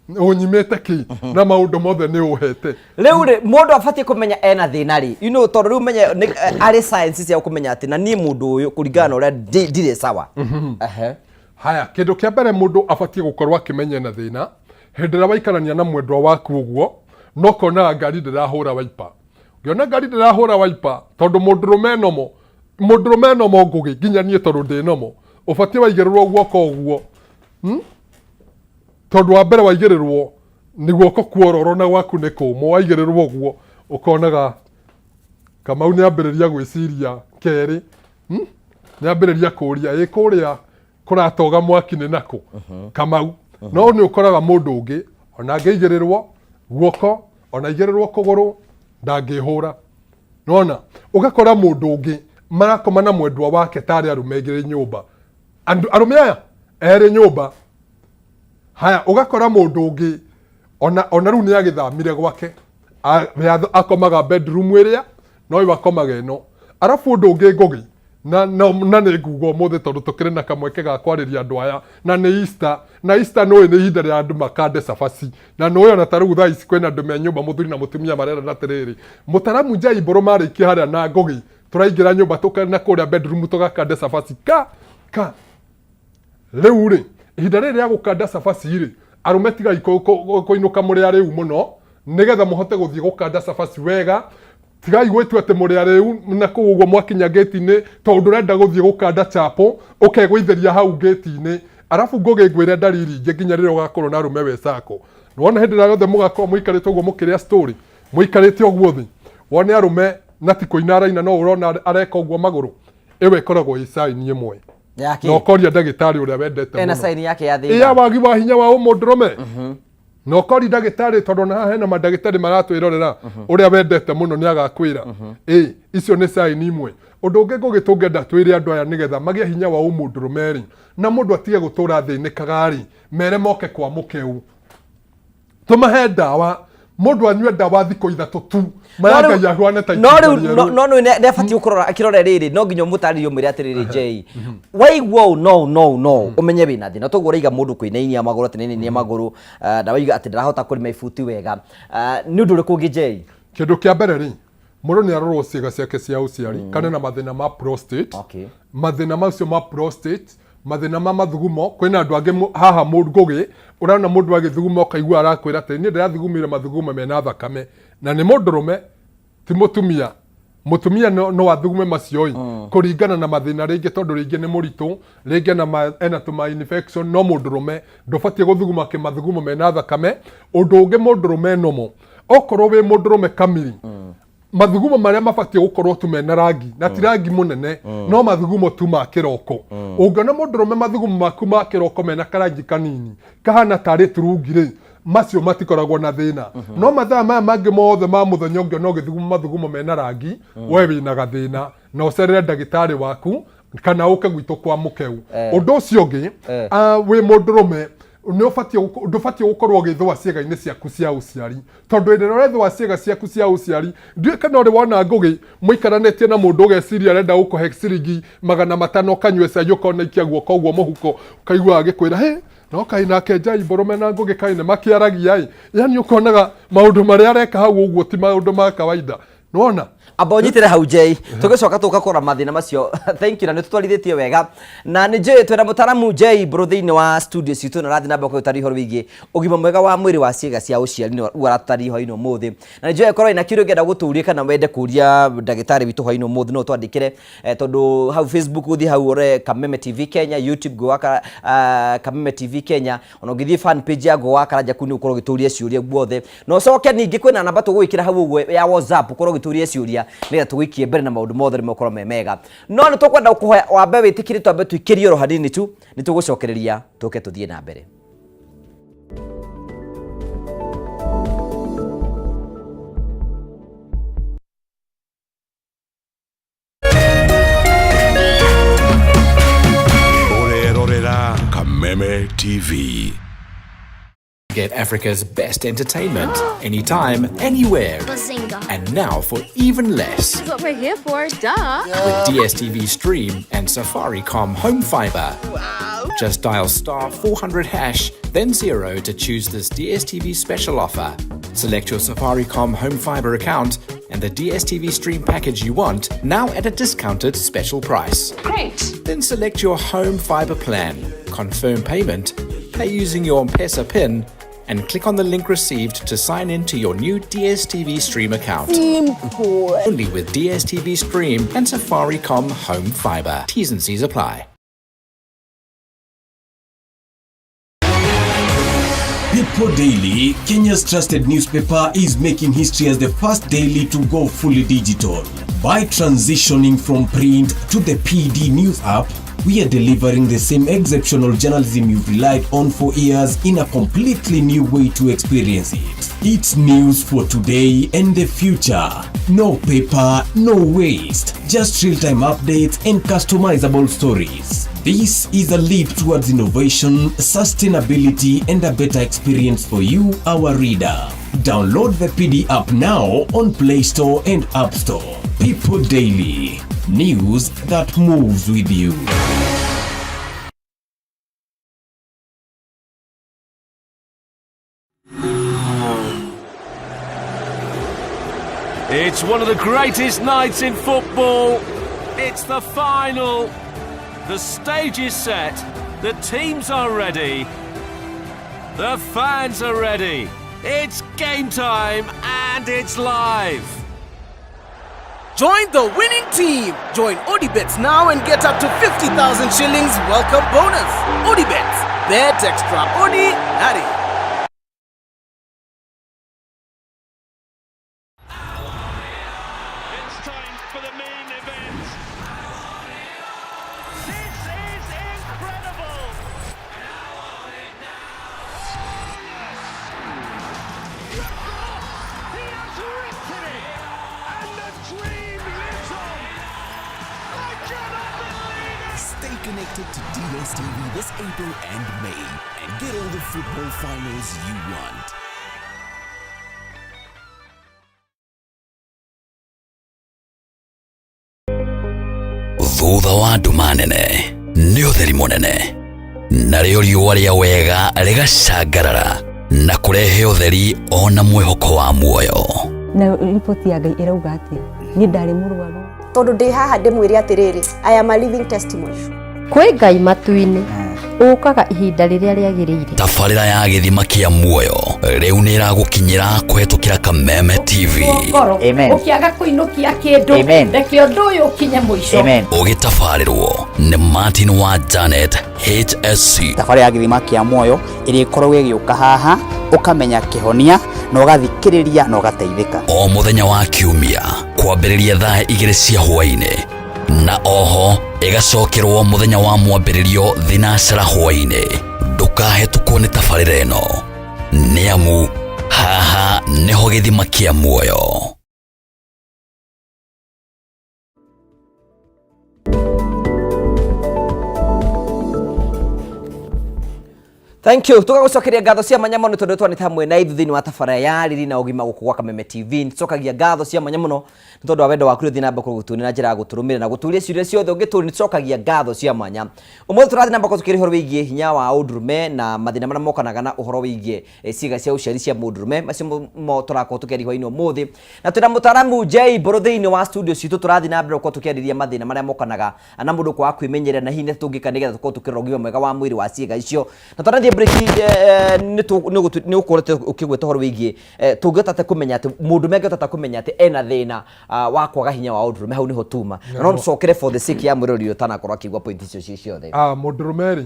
Ũnyimĩte kĩ na maũndũ mothe nĩ ũhete? Rĩu rĩ, mũndũ abatiĩ kũmenya ena thĩna rĩ, tondũ rĩu menye nĩ arĩ science cia kũmenya atĩ na niĩ mũndũ ũyũ kũringana na ũrĩa ndirĩ sawa. Ehe. Haya, kĩndũ kĩa mbere mũndũ abatiĩ gũkorwo akĩmenya na thĩna, hĩndĩ ĩrĩa waikarania na mwendwa waku ũguo, no konaga ngari ndĩrahũra waipa. Ũngĩona ngari ndĩrahũra waipa, tondũ mũndũrũme nomo, mũndũrũme nomo ngũgĩ, nginya niĩ tondũ ndĩ nomo, ũbatiĩ waigĩrĩrwo guoko ũguo, Tondũ wa mbere waigĩrĩrwo nĩ guoko kuororo na gwaku nĩ kũmũ, waigĩrĩrwo ũguo ũkonaga Kamau nĩ ambĩrĩria gwĩciria kerĩ, Nĩ ambĩrĩria kũria ĩ kũrĩa kũratoga mwaki nĩ nakũ, Kamau. No nĩ ũkoraga mũndũ ũngĩ ona angĩigĩrĩrwo guoko, ona aigĩrĩrwo kũgũrũ, ndangĩhũra. Nona ũgakora mũndũ ũngĩ marakoma na mwendwa wake tarĩ arũme erĩ nyũmba, andũ arũme aya erĩ nyũmba. Haya, ũgakora mũndũ ũngĩ ona rĩu nĩ agĩthamire gwake, we akomaga bedroom ĩrĩa no ũyũ akomaga ĩno. Arabu ũndũ ũngĩ ngũgĩ na nĩ nguga ũmũthĩ, tondũ tũkĩrĩ na kamweke ga kwarĩria andũ aya, na nĩ Easter, na Easter nĩũĩ nĩ ihinda rĩa andũ makande cabaci, na nĩũĩ ona ta rĩu thaa ici kwĩna andũ me nyũmba, mũthuri na mũtumia marerana atĩrĩrĩ, mũtaramu Njaimbũrũ marĩkia harĩa na ngũgĩ, tũraingĩra nyũmba na kũrĩa bedroom tũgakande cabaci ka ka. Rĩu rĩ, ihinda rĩrĩ rĩa gũkanda cabaci rĩ, arũme tigai kũinũka mũrĩ arĩu mũno, nĩgetha mũhote gũthiĩ gũkanda cabaci wega. Tigai gwĩtua atĩ mũrĩ arĩu na kũu ũguo mwakinya ngĩti-inĩ, tondũ ndũrenda gũthiĩ gũkanda chapo ũkegũithĩria hau ngĩti-inĩ. Arabu ngũgĩ ngwĩre ndariri ingĩ nginya rĩrĩa ũgakorwo na arũme we sako. Nĩwona hĩndĩ ĩrĩa yothe mũgakorwo mũikarĩte ũguo mũkĩrĩa story, mũikarĩte ũguo thĩ, wone arũme na ti kũina araina, no ũrona areka ũguo magũrũ, ĩyo ĩkoragwo ĩ sign ĩmwe. Yake. Na ũkoria ndagĩtarĩ ũrĩa wendete ena mũno sign yake ya ĩ thĩna ya wagi wa hinya wa ũmũndũrũme. Na ũkori ndagĩtarĩ, tondũ ona haha hena mandagĩtarĩ maratwĩrorera, ũrĩa wendete mũno nĩ agakwĩra ĩ icio nĩ sign imwe. Ũndũ ũngĩ ngũgĩ tũngĩenda twĩre andũ aya nĩgetha magĩe hinya wa ũmũndũrũme rĩ, na mũndũ atige gũtũra thĩnĩkaga rĩ, mere moke kwa mũkeu tũmahe ndawa, mũndũ anyue ndawa thikũ 3 tu, maya No rĩu- Ngai ahuane ta no itunda rĩu rĩerũ. no no nĩ abatiĩ gũkorora akĩrora rĩrĩ, no nginya ũmũtarĩrie ũmwĩre atĩrĩrĩ, Jay, waigua ũũ no no no ũmenye wĩna thĩna. Toguo ũraiga mũndũ kwĩnainia magũrũ, atĩ nĩnainia magũrũ, na waiga atĩ ndarahota kũrĩma ibuti wega. Nĩ ũndũ ũrĩkũ ũngĩ, Jay? Kĩndũ kĩa mbere rĩ, mũndũ nĩ arorwo ciĩga ciake cia ũciari kana na mathĩna ma prostate. Mathĩna macio ma prostate, mathĩna ma mathugumo, kwĩna andũ angĩ haha ngũgĩ ũrona mũndũ agĩthuguma ũkaigua arakwĩra atĩ niĩ ndĩrathugumire mathugumo mena thakame, na nĩ mũndũrũme. Ti mũtumia. Mũtumia no athugume macio ĩ, kũringana na mathĩna rĩngĩ, tondũ rĩngĩ nĩ mũritũ, rĩngĩ ena tũma infection, no mũndũrũme ndũbatiĩ gũthuguma kĩmathugumo mena thakame. Ũndũ ũngĩ, mũndũrũme nomo, okorwo wĩ mũndũrũme kamiri, mathugumo marĩa mabatiĩ gũkorwo tu mena rangi na ti rangi mũnene, no mathugumo tu ma kĩroko. Ũngĩona mũndũrũme mathugumo maku ma kĩroko mena karangi kanini kahana tarĩ turungi rĩ, macio matikoragwo na thĩna. No mathaa maya mangĩ mothe ma mũthenya ũngĩona ũgĩthuguma mathugumo mena rangi, we wĩna gathĩna na ũcerere ndagĩtarĩ waku kana ũke gwitũ kwa mũkeu. Ũndũ ũcio ũngĩ, wĩ mũndũrũme ndũbatiĩ gũkorwo ũgĩthũa ciĩga-inĩ ciaku cia ũciari, tondũ hĩndĩ ĩrĩa ũrethũa ciĩga ciaku cia ũciari, ndiũĩ kana ũrĩ wona ngũgĩ mũikaranĩtie na mũndũ ũgeciria arenda gũkũhe ciringi 500 ũkanyue cai, ũkona ikia guoko ũguo mũhuko, ũkaigua agĩkwĩra hĩ no kaĩ nake Njai Mbũrũme na Ngũgĩ kaĩ nĩ makĩaragia ĩ, yani ũkonaga maũndũ marĩa areka hau ũguo ti maũndũ ma kawaida, nĩwona? Amba ũnyitĩre hau Jay, tũgĩcoka tũka kũrora mathĩna macio. Thank you, na nĩ tũtwarithĩtie wega na nĩ njũĩ twĩna mũtaramu Jay Mbũrũ thĩinĩ wa studio citũ na arathiĩ na mbere kũgũtarĩria ũhoro wĩgiĩ ũgima mwega wa mwĩrĩ wa ciĩga cia ũciari, nĩguo aratũtarĩria hwainĩ ũmũthĩ. Na nĩ njũĩ korwo ĩna kĩũria ũngĩenda gũtũria kana wende kũria ndagĩtarĩ witũ hwainĩ ũmũthĩ, no ũtwandĩkĩre, tondũ hau Facebook gũthiĩ hau ũrore Kameme TV Kenya, YouTube Ngũgĩ wa Kameme TV Kenya, ona ũngĩthiĩ fan page ya Ngũgĩ wa Karanja kuu nĩ ũkorwo ũgĩtũria ciũria guothe. Na ũcoke ningĩ kwĩna namba tũgũgĩkĩra hau ũguo ya WhatsApp, ũkorwo ũgĩtũria ciũria nĩgetha tũgũikie mbere na maũndũ mothe nĩ megũkorwo me mega. No nĩ tũkwenda gũkũhoya wambe wĩtĩkĩrie twambe tũikĩrie oro hanini tu, nĩ tũgũcokereria tũke tũthiĩ na mbere. Ũrerorera Kameme TV. Get Africa's best entertainment anytime, anywhere. Bazinga. And now for even less. That's what we're here for, duh. With DSTV Stream and Safaricom Home Fiber. Wow. Just dial star 400 hash, then 0 to choose this DSTV special offer. Select your Safaricom Home Fiber account and the DSTV Stream package you want, now at a discounted special price. Great. Then select your Home Fiber plan, confirm payment, pay using your M-Pesa PIN, and click on the link received to sign in to your new DSTV Stream account. Simple. Only with DSTV Stream and Safaricom Home Fiber. T's and C's apply. People Daily, Kenya's trusted newspaper, is making history as the first daily to go fully digital. By transitioning from print to the PDNews app, we are delivering the same exceptional journalism you've relied on for years in a completely new way to experience it. It's news for today and the future. No paper, no waste. Just real-time updates and customizable stories. This is a leap towards innovation, sustainability, and a better experience for you, our reader. Download the PD app now on Play Store and App Store. People Daily. News that moves with you. It's one of the greatest nights in football. It's the final. The stage is set. The teams are ready. The fans are ready. It's game time and it's live. Join the winning team. Join Odibets now and get up to 50,000 shillings welcome bonus. Odibets, bet extraordinary. It's time for the main event. This is incredible. He has written it, and the dream lives on. I cannot believe it. Stay connected to DSTV this April and May and get all the football finals you want. Thutha wa nduma nene nĩ ũtheri mũnene, narĩo riũa rĩa wega rĩgacangarara na kũrehe ũtheri ona mwĩhoko wa muoyo. Na riboti ya Ngai ĩrauga atĩa? Niĩ ndarĩ mũrwaru. Tondũ ndĩ haha ndĩmwĩre atĩrĩrĩ, I am a living testimony. Kwĩ Ngai matu-inĩ. Ũkaga ihinda rĩrĩa rĩagĩrĩire. Tabarĩra ya gĩthima kĩa muoyo rĩu nĩ ĩragũkinyĩra kũhetũkĩra Kameme TV. Ngoro Amen. ũkĩaga kũinũkia kĩndũ, Amen. reke ũndũ ũyũ ũkinye mũico. Ũgĩtabarĩrwo nĩ Martin wa Janet HSC. Thabarĩ ya gĩthima kĩa muoyo ĩrĩkoragwo ĩgĩũka haha, ũkamenya kĩhonia na ũgathikĩrĩria na ũgateithĩka. O mũthenya wa kiumia kwambĩrĩria thaa 2 cia hwaĩ-inĩ, na oho ĩgacokerwo mũthenya wa mwambĩrĩrio thinacara hwaĩ-inĩ. Ndũkahetũkwo nĩ tabarĩra ĩno, nĩ amu haha nĩho gĩthima kĩa muoyo. Thank you. Tugagucokeria ngatho cia mwanya mũno tondũ twanĩte hamwe na ithuĩ thĩinĩ wa tabara ya riri na ũgima gũkũ gwa Kameme TV. Nĩtũcokagia ngatho cia mwanya mũno nĩ tondũ wa wendo waku ũrĩa ũthiĩ na mbere gũtuonia na njĩra ya gũtũrũmĩrĩra na gũtũria ciũria ciothe ũngĩtũria. Nĩtũcokagia ngatho cia mwanya. Ũmũthĩ tũrathiĩ na mbere tũkĩaria ũhoro wĩgiĩ hinya wa ũndũrũme na mathĩna marĩa mokanaga na ũhoro wĩgiĩ ciĩga cia ũciari cia mũndũrũme. Macio mo tũrakorwo tũkĩaria hwaĩ-inĩ ũmũthĩ. Na twĩna mũtaaramu Jay Mbũrũ thĩinĩ wa studio citũ, tũrathiĩ na mbere gũkorwo tũkĩarĩria mathĩna marĩa mokanaga na mũndũ kwaga kwĩmenyerera na hihi nĩ tũngĩka nĩgetha tũkorwo tũkĩrora ũgima mwega wa mwĩrĩ wa ciĩga icio. Na twanathiĩ break, nĩ ũkoretwo ũkĩgweta ũhoro wĩgiĩ tũngĩhota atĩa kũmenya atĩ mũndũ angĩhota atĩa kũmenya atĩ ena thĩna wa kwaga hinya wa ũndũrũme. Hau nĩho tuma. Na no tũcokere for the sake ya mwĩroreri ũyũ ũtanakorwo akĩigua point icio ciĩ ciothe. Mũndũrũme rĩ,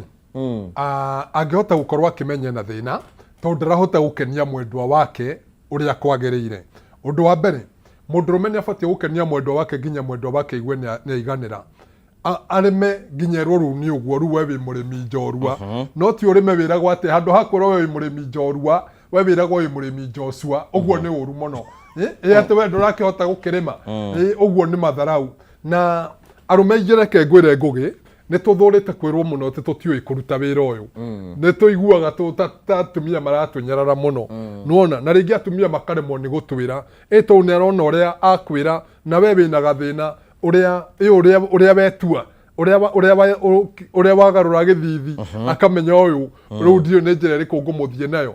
angĩhota gũkorwo akĩmenya ena thĩna tondũ ndarahota gũkenia mwendwa wake ũrĩa kwagĩrĩire. Ũndũ wa mbere, mũndũrũme nĩ abatiĩ gũkenia mwendwa wake nginya mwendwa wake aigue nĩ aiganĩra. Arĩme nginya erwo rĩu nĩ ũguo, rĩu we wĩ mũrĩmi njorua. No ti ũrĩme wĩragwo atĩ handũ ha kwĩrwo we wĩ mũrĩmi njorua, we wĩragwo wĩ mũrĩmi Joshua. Ũguo nĩ ũru mũno. Ĩ atĩ we ndũrakĩhota gũkĩrĩma. Ũguo nĩ matharau. Na arũme aingĩ reke ngwĩre Ngũgĩ, nĩ tũthũrĩte kwĩrwo mũno atĩ tũtiũĩ kũruta wĩra ũyũ. Nĩ tũiguaga ta atumia maratũnyarara mũno. Nĩwona? Na rĩngĩ atumia makaremwo nĩ gũtwĩra. Ĩ tondũ nĩ arona ũrĩa akwĩra na we wĩna gathĩna, ũrĩa, ĩ ũrĩa, ũrĩa wetua, ũrĩa wa, ũrĩa wa, ũrĩa wagarũra gĩthithi, akamenya ũyũ, rĩu ndiũĩ nĩ njĩra ĩrĩkũ ngũmũthiĩ nayo.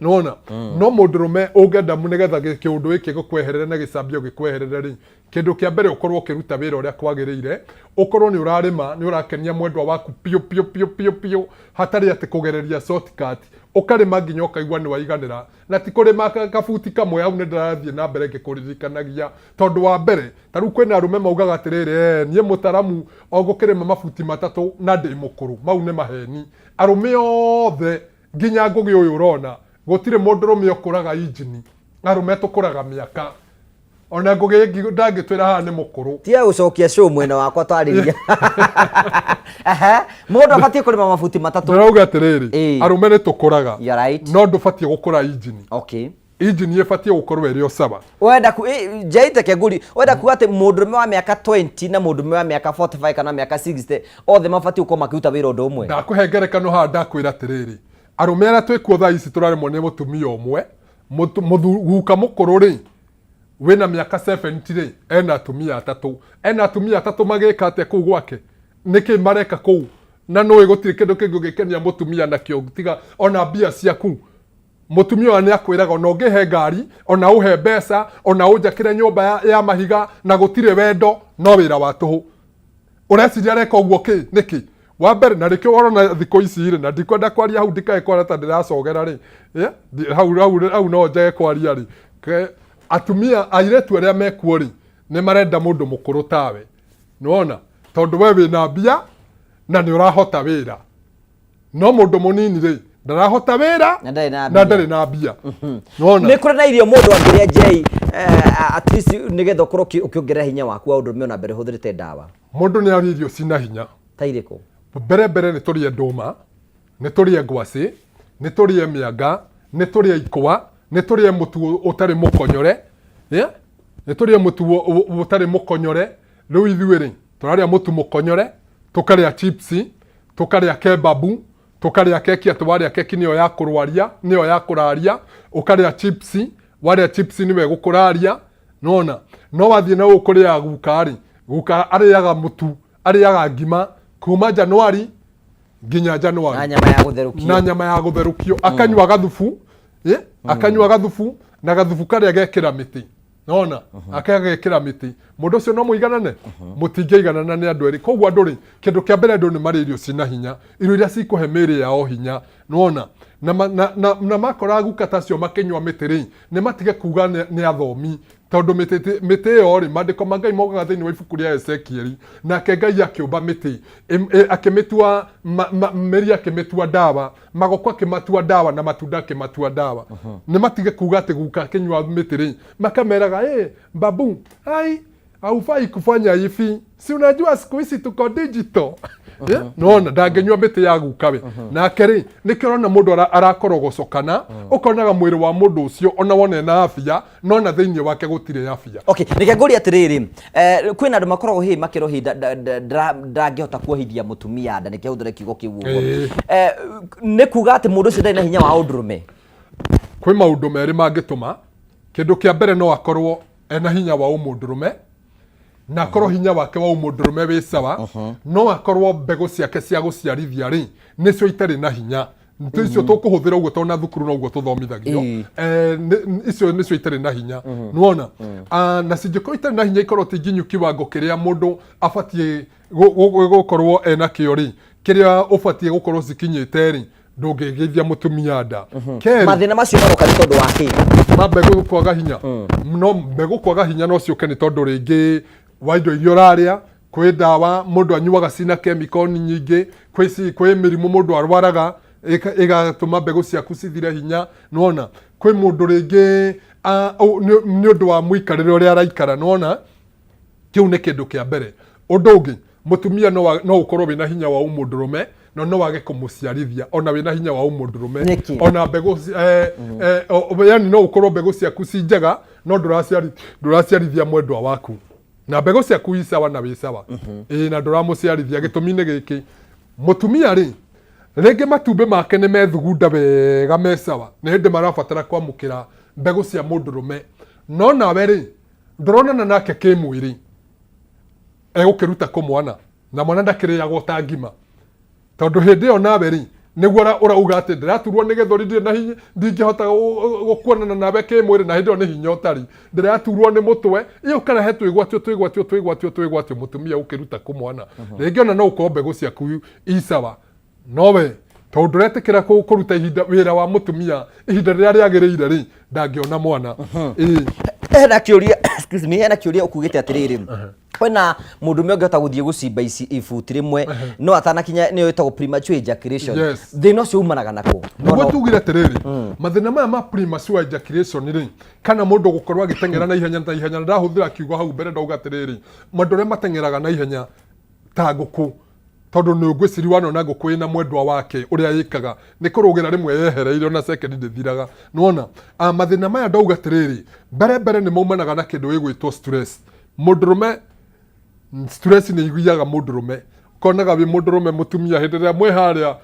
Nĩwona? No mũndũrũme ũngĩenda nĩgetha kĩũndũ gĩkĩ gĩkweherere na gĩcambio gĩkweherere rĩ, kĩndũ kĩa mbere ũkorwo ũkĩruta wĩra ũrĩa kwagĩrĩire, ũkorwo nĩ ũrarĩma, nĩ ũrakenia mwendwa waku piũ piũ piũ piũ piũ, hatarĩ atĩ kũgereria shortcut, ũkarĩma nginya ũkaigua nĩ waiganĩra, na ti kũrĩma kabuti kamwe. Hau nĩ ndĩrathiĩ na mbere ngĩkũririkanagia, tondũ wa mbere ta rĩu kwĩna arũme maugaga atĩrĩrĩ, niĩ mũtaramu o ngũkĩrĩma mabuti 3 na ndĩ mũkũrũ. Mau nĩ maheni. Arũme othe nginya Ngũgĩ ũyũ ũrona, gũtirĩ mũndũrũme ũkũraga injini. Arũme tũkũraga mĩaka. Ona Ngũgĩ ndangĩtwĩra haha nĩ mũkũrũ. Tiga gũcokia show mwena wakwa twarĩria. Mũndũ abatiĩ kũrĩma mabuti 3. Ndĩrauga atĩrĩrĩ, arũme nĩ tũkũraga. You're right. No ndũbatiĩ gũkũra injini. Injini ĩbatiĩ gũkorwo ĩrĩ o sawa. Wenda ku, njaite kenguri, wenda kuga atĩ mũndũrũme wa mĩaka 20 na mũndũrũme wa mĩaka 45 kana mĩaka 60 othe mabatiĩ gũkorwo makĩruta wĩra ũndũ ũmwe. Ndakũhe ngerekano haha, ndakwĩra atĩrĩrĩ, arũme arĩa twĩkuo thaa ici tũraremwo nĩ mũtumia ũmwe, guka mũkũrũ rĩ, wĩna mĩaka 70 rĩ, ena atumia 3. Ena atumia 3 magĩka atĩa kũu gwake? Nĩkĩ mareka kũu? Na nũĩ gũtirĩ kĩndũ kĩngĩ ũngĩkenia mũtumia nakĩo tiga ona mbia ciaku. Mũtumia ũyũ nĩ akwĩraga ona ũngĩhe ngari, ona ũhe mbeca, ona ũnjakĩre nyũmba ya mahiga, na gũtirĩ wendo, no wĩra wa tũhũ. Ũreciria areka ũguo kĩ? Nĩkĩ? Wa mbere, na rĩkĩo ũrona thikũ ici rĩ, na ndikwenda kwaria hau ndikae kwaria ta ndĩracogera rĩ, hau, hau, hau no njage kwaria rĩ. Atumia, airĩtu arĩa mekuo rĩ, nĩ marenda mũndũ mũkũrũ tawe. Nĩwona? Tondũ we wĩna mbia na nĩ ũrahota wĩra. No mũndũ mũnini rĩ, ndarahota wĩra na ndarĩ na na ndarĩ na mbia. Nĩwona? Nĩ kũrĩ na irio mũndũ angĩrĩa Jay, at least nĩgetha ũkorwo ũkĩongerera hinya waku wa ũndũrũme ona mbere ũhũthĩrĩte ndawa. Mũndũ nĩ arĩe irio cina hinya. Ta irĩkũ? Mbere mbere nĩ tũrĩe ndũma, nĩ tũrĩe ngwacĩ, nĩ tũrĩe mĩanga, nĩ tũrĩe ikwa, nĩ tũrĩe mũtu ũtarĩ mũkonyore. Yeah? Nĩ tũrĩe mũtu ũtarĩ mũkonyore. Rĩu ithuĩ rĩ, tũrarĩa mũtu mũkonyore, tũkarĩa chips, tũkarĩa kebabu, tũkarĩa keki, atĩ warĩa keki nĩyo ya kũrwaria, nĩyo ya kũraria, ũkarĩa chips, warĩa chips nĩwe gũkũraria, nĩwona? No wathiĩ na gũkũ kũrĩaga guka rĩ, guka arĩaga mũtu, arĩaga ngima kuma Januari nginya Januari. Na nyama ya gũtherũkio. Na nyama ya gũtherũkio. Akanyua gathubu, akanyua gathubu, na gathubu karĩa gekĩra mĩtĩ. Nona akagekĩra mĩtĩ, mũndũ ũcio no mũiganane? Mũtingĩiganana nĩ andũ erĩ. Koguo andũ rĩ, kĩndũ kĩa mbere, andũ nĩ marĩ irio cina hinya, irio iria cikũhe mĩĩrĩ yao hinya. Nona na, ma- na, na, na makora guka tacio makĩnyua mĩtĩ rĩ, nĩ matige kuga nĩ athomi, tondũ mĩtĩ ĩyo rĩ, maandĩko ma Ngai maugaga thĩinĩ wa ibuku rĩa Ezekieli, nake Ngai akĩũmba mĩtĩ, akĩmĩtua mĩri, akĩmĩtua ndawa, magoko akĩmatua ndawa, na matunda akĩmatua ndawa. Nĩ matige kuga atĩ guka akĩnyua mĩtĩ rĩ, makameraga, "Ĩ babu, ai haufai kufanya hivi, si unajua siku hizi tuko digital." Eh, nona ndangĩnyua mĩtĩ ya guka we nake rĩ, nĩkĩo ũrona mũndũ arakorogocokana, ũkonaga mwĩrĩ wa mũndũ ũcio ona wona ena afya, no na thĩinĩ wake gũtirĩ afya. Okay, reke ngũrie atĩrĩrĩ, kwĩna andũ makoragwo hihi makĩrwo hihi ndangĩhota kuohithia mũtumia nda, nĩkĩo hũthĩre kiugo kĩu ũguo. Nĩ kuga atĩ mũndũ ũcio ndarĩ na hinya wa ũndũrũme? Kwĩ maũndũ merĩ mangĩtũma. Kĩndũ kĩa mbere, no akorwo ena hinya wa ũmũndũrũme na akorwo hinya wake wa ũmũndũrũme wĩ sawa, no akorwo mbegũ ciake cia gũciarithia rĩ, nĩcio itarĩ na hinya. Icio tũkũhũthĩra ũguo tondũ na thukuru noguo tũthomithagio. Icio nĩcio itarĩ na hinya, nĩwona? Ah, na cingĩkorwo itarĩ na hinya, ikorwo ti nginyu kiwango kĩrĩa mũndũ abatiĩ gũkorwo ena kĩo rĩ, kĩrĩa ũbatiĩ gũkorwo cikinyĩte rĩ, ndũngĩgĩithia mũtumia nda. Kerĩ, Mathĩna macio maroka nĩ tondũ wa kĩ? Ma mbegũ kwaga hinya. No mbegũ kwaga hinya no ciũke nĩ tondũ rĩngĩ wa indo iria ũrarĩa, kwĩ ndawa mũndũ anyuaga cina chemical nyingĩ, kwĩ mĩrimũ mũndũ arwaraga ĩgatũma mbegũ ciaku cithire hinya. Nĩwona kwĩ mũndũ rĩngĩ nĩ ũndũ wa mũikarĩre ũrĩa araikara. Nĩwona, kĩu nĩ kĩndũ kĩa mbere. Ũndũ ũngĩ, mũtumia no ũkorwo wĩna hinya wa ũmũndũrũme, no wage kũmũciarithia ona wĩna hinya wa ũmũndũrũme. Nĩkĩ? Ona mbegũ yani no ũkorwo mbegũ ciaku ci njega, no ndũraciarithia mwendwa waku, na mbegũ ciaku i sawa na wĩ sawa, ĩĩ, na ndũramũciarithia. Gĩtũmi nĩ gĩkĩ: mũtumia rĩ, rĩngĩ matumbĩ make nĩ methugunda wega, me sawa, nĩ hĩndĩ marabatara kwamũkĩra mbegũ cia mũndũrũme, no nawe rĩ, ndũronana nake kĩmwĩrĩ. Egũkĩruta kũ mwana? Na mwana ndakĩrĩagwo ta ngima, tondũ hĩndĩ ĩyo nawe rĩ, nĩguo ũrauga atĩ ndĩraturwo nĩ gĩthũri, ndirĩ na hinya, ndingĩhota gũkuonana nawe kĩmwĩrĩ, na hĩndĩ ĩyo nĩ hinya ũtarĩ. Ndĩraturwo nĩ mũtwe, ĩ ũkarehe twĩgwatio, twĩgwatio, twĩgwatio, twĩgwatio. Mũtumia ũkĩruta kũ mwana? Rĩngĩ ona no ũkorwo mbegũ ciaku i sawa, nowe tondũ ndũretĩkĩra kũruta ihinda wĩra wa mũtumia ihinda rĩrĩa rĩagĩrĩire rĩ, ndangĩona mwana. Ĩĩ. Hena kĩũria, excuse me, hena kĩũria ũkugĩte atĩrĩrĩ, kwĩna mũndũme ũngĩhota gũthiĩ gũcimba ici ibuti rĩmwe no atanakinya, nĩyo ĩtagwo premature ejaculation? Yes. Thĩna ũcio umanaga nakũ? Nĩguo tugire atĩrĩrĩ, mathĩna maya ma premature ejaculation rĩ, kana mũndũ gũkorwo agĩteng'era na ihenya na ihenya, na ndahũthĩra kiugo hau mbere ndauga atĩrĩrĩ, andũ arĩa mateng'eraga na ihenya ta ngũkũ, tondũ nĩ ngwĩciri wanona ngũkũ ĩna mwendwa wake ũrĩa ĩkaga nĩ kũrũgĩra rĩmwe yehereire, ona sekendi ndĩthiraga. Nĩwona, mathĩna maya ndauga atĩrĩrĩ, mbere mbere nĩ maumanaga na kĩndũ gĩgwĩtwo stress. Mũndũrũme, stress nĩ iguaga mũndũrũme, ũkonaga wĩ mũndũrũme, mũtumia hĩndĩ ĩrĩa mwĩ harĩa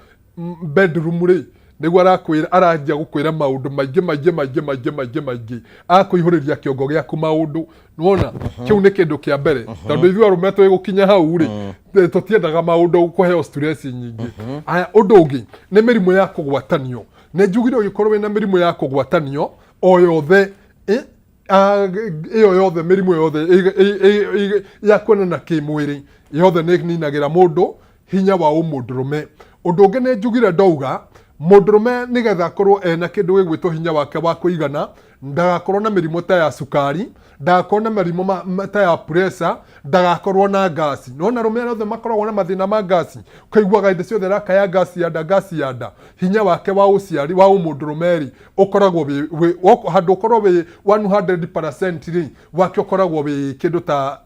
bedroom rĩ, nĩguo arakwĩra, aranjia gũkwĩra maũndũ maingĩ maingĩ maingĩ maingĩ maingĩ maingĩ, akũihũrĩria kĩongo gĩaku maũndũ. Nĩwona, kĩu nĩ kĩndũ kĩa mbere, tondũ ithuĩ arũme twĩ gũkinya hau rĩ, tũtiendaga maũndũ kũheo stress nyingĩ. Aya, ũndũ ũngĩ nĩ mĩrimũ ya kũgwatanio. Nĩ njugire ũngĩkorwo wĩna mĩrimũ ya kũgwatanio o yothe, ĩyo yothe, mĩrimũ yothe ya kuonana kĩmwĩrĩ yothe nĩ ĩninagĩra mũndũ hinya wa ũmũndũrũme. Ũndũ ũngĩ nĩ njugire ndauga mũndũrũme nĩgetha akorwo ena kĩndũ gĩgwĩtwo hinya wake wa kũigana, ndagakorwo na mĩrimũ ta ya cukari, ndagakorwo na mĩrimũ ta ya pressure, ndagakorwo na ngasi. Nona arũme arĩa othe makoragwo na mathĩna ma ngasi, ũkaiguaga hĩndĩ ciothe arakaya ngasi ya nda, ngasi ya nda. Hinya wake wa ũciari wa ũmũndũrũme rĩ, ũkoragwo wĩ handũ ũkorwo wĩ 100% rĩ, wake ũkoragwo wĩ kĩndũ ta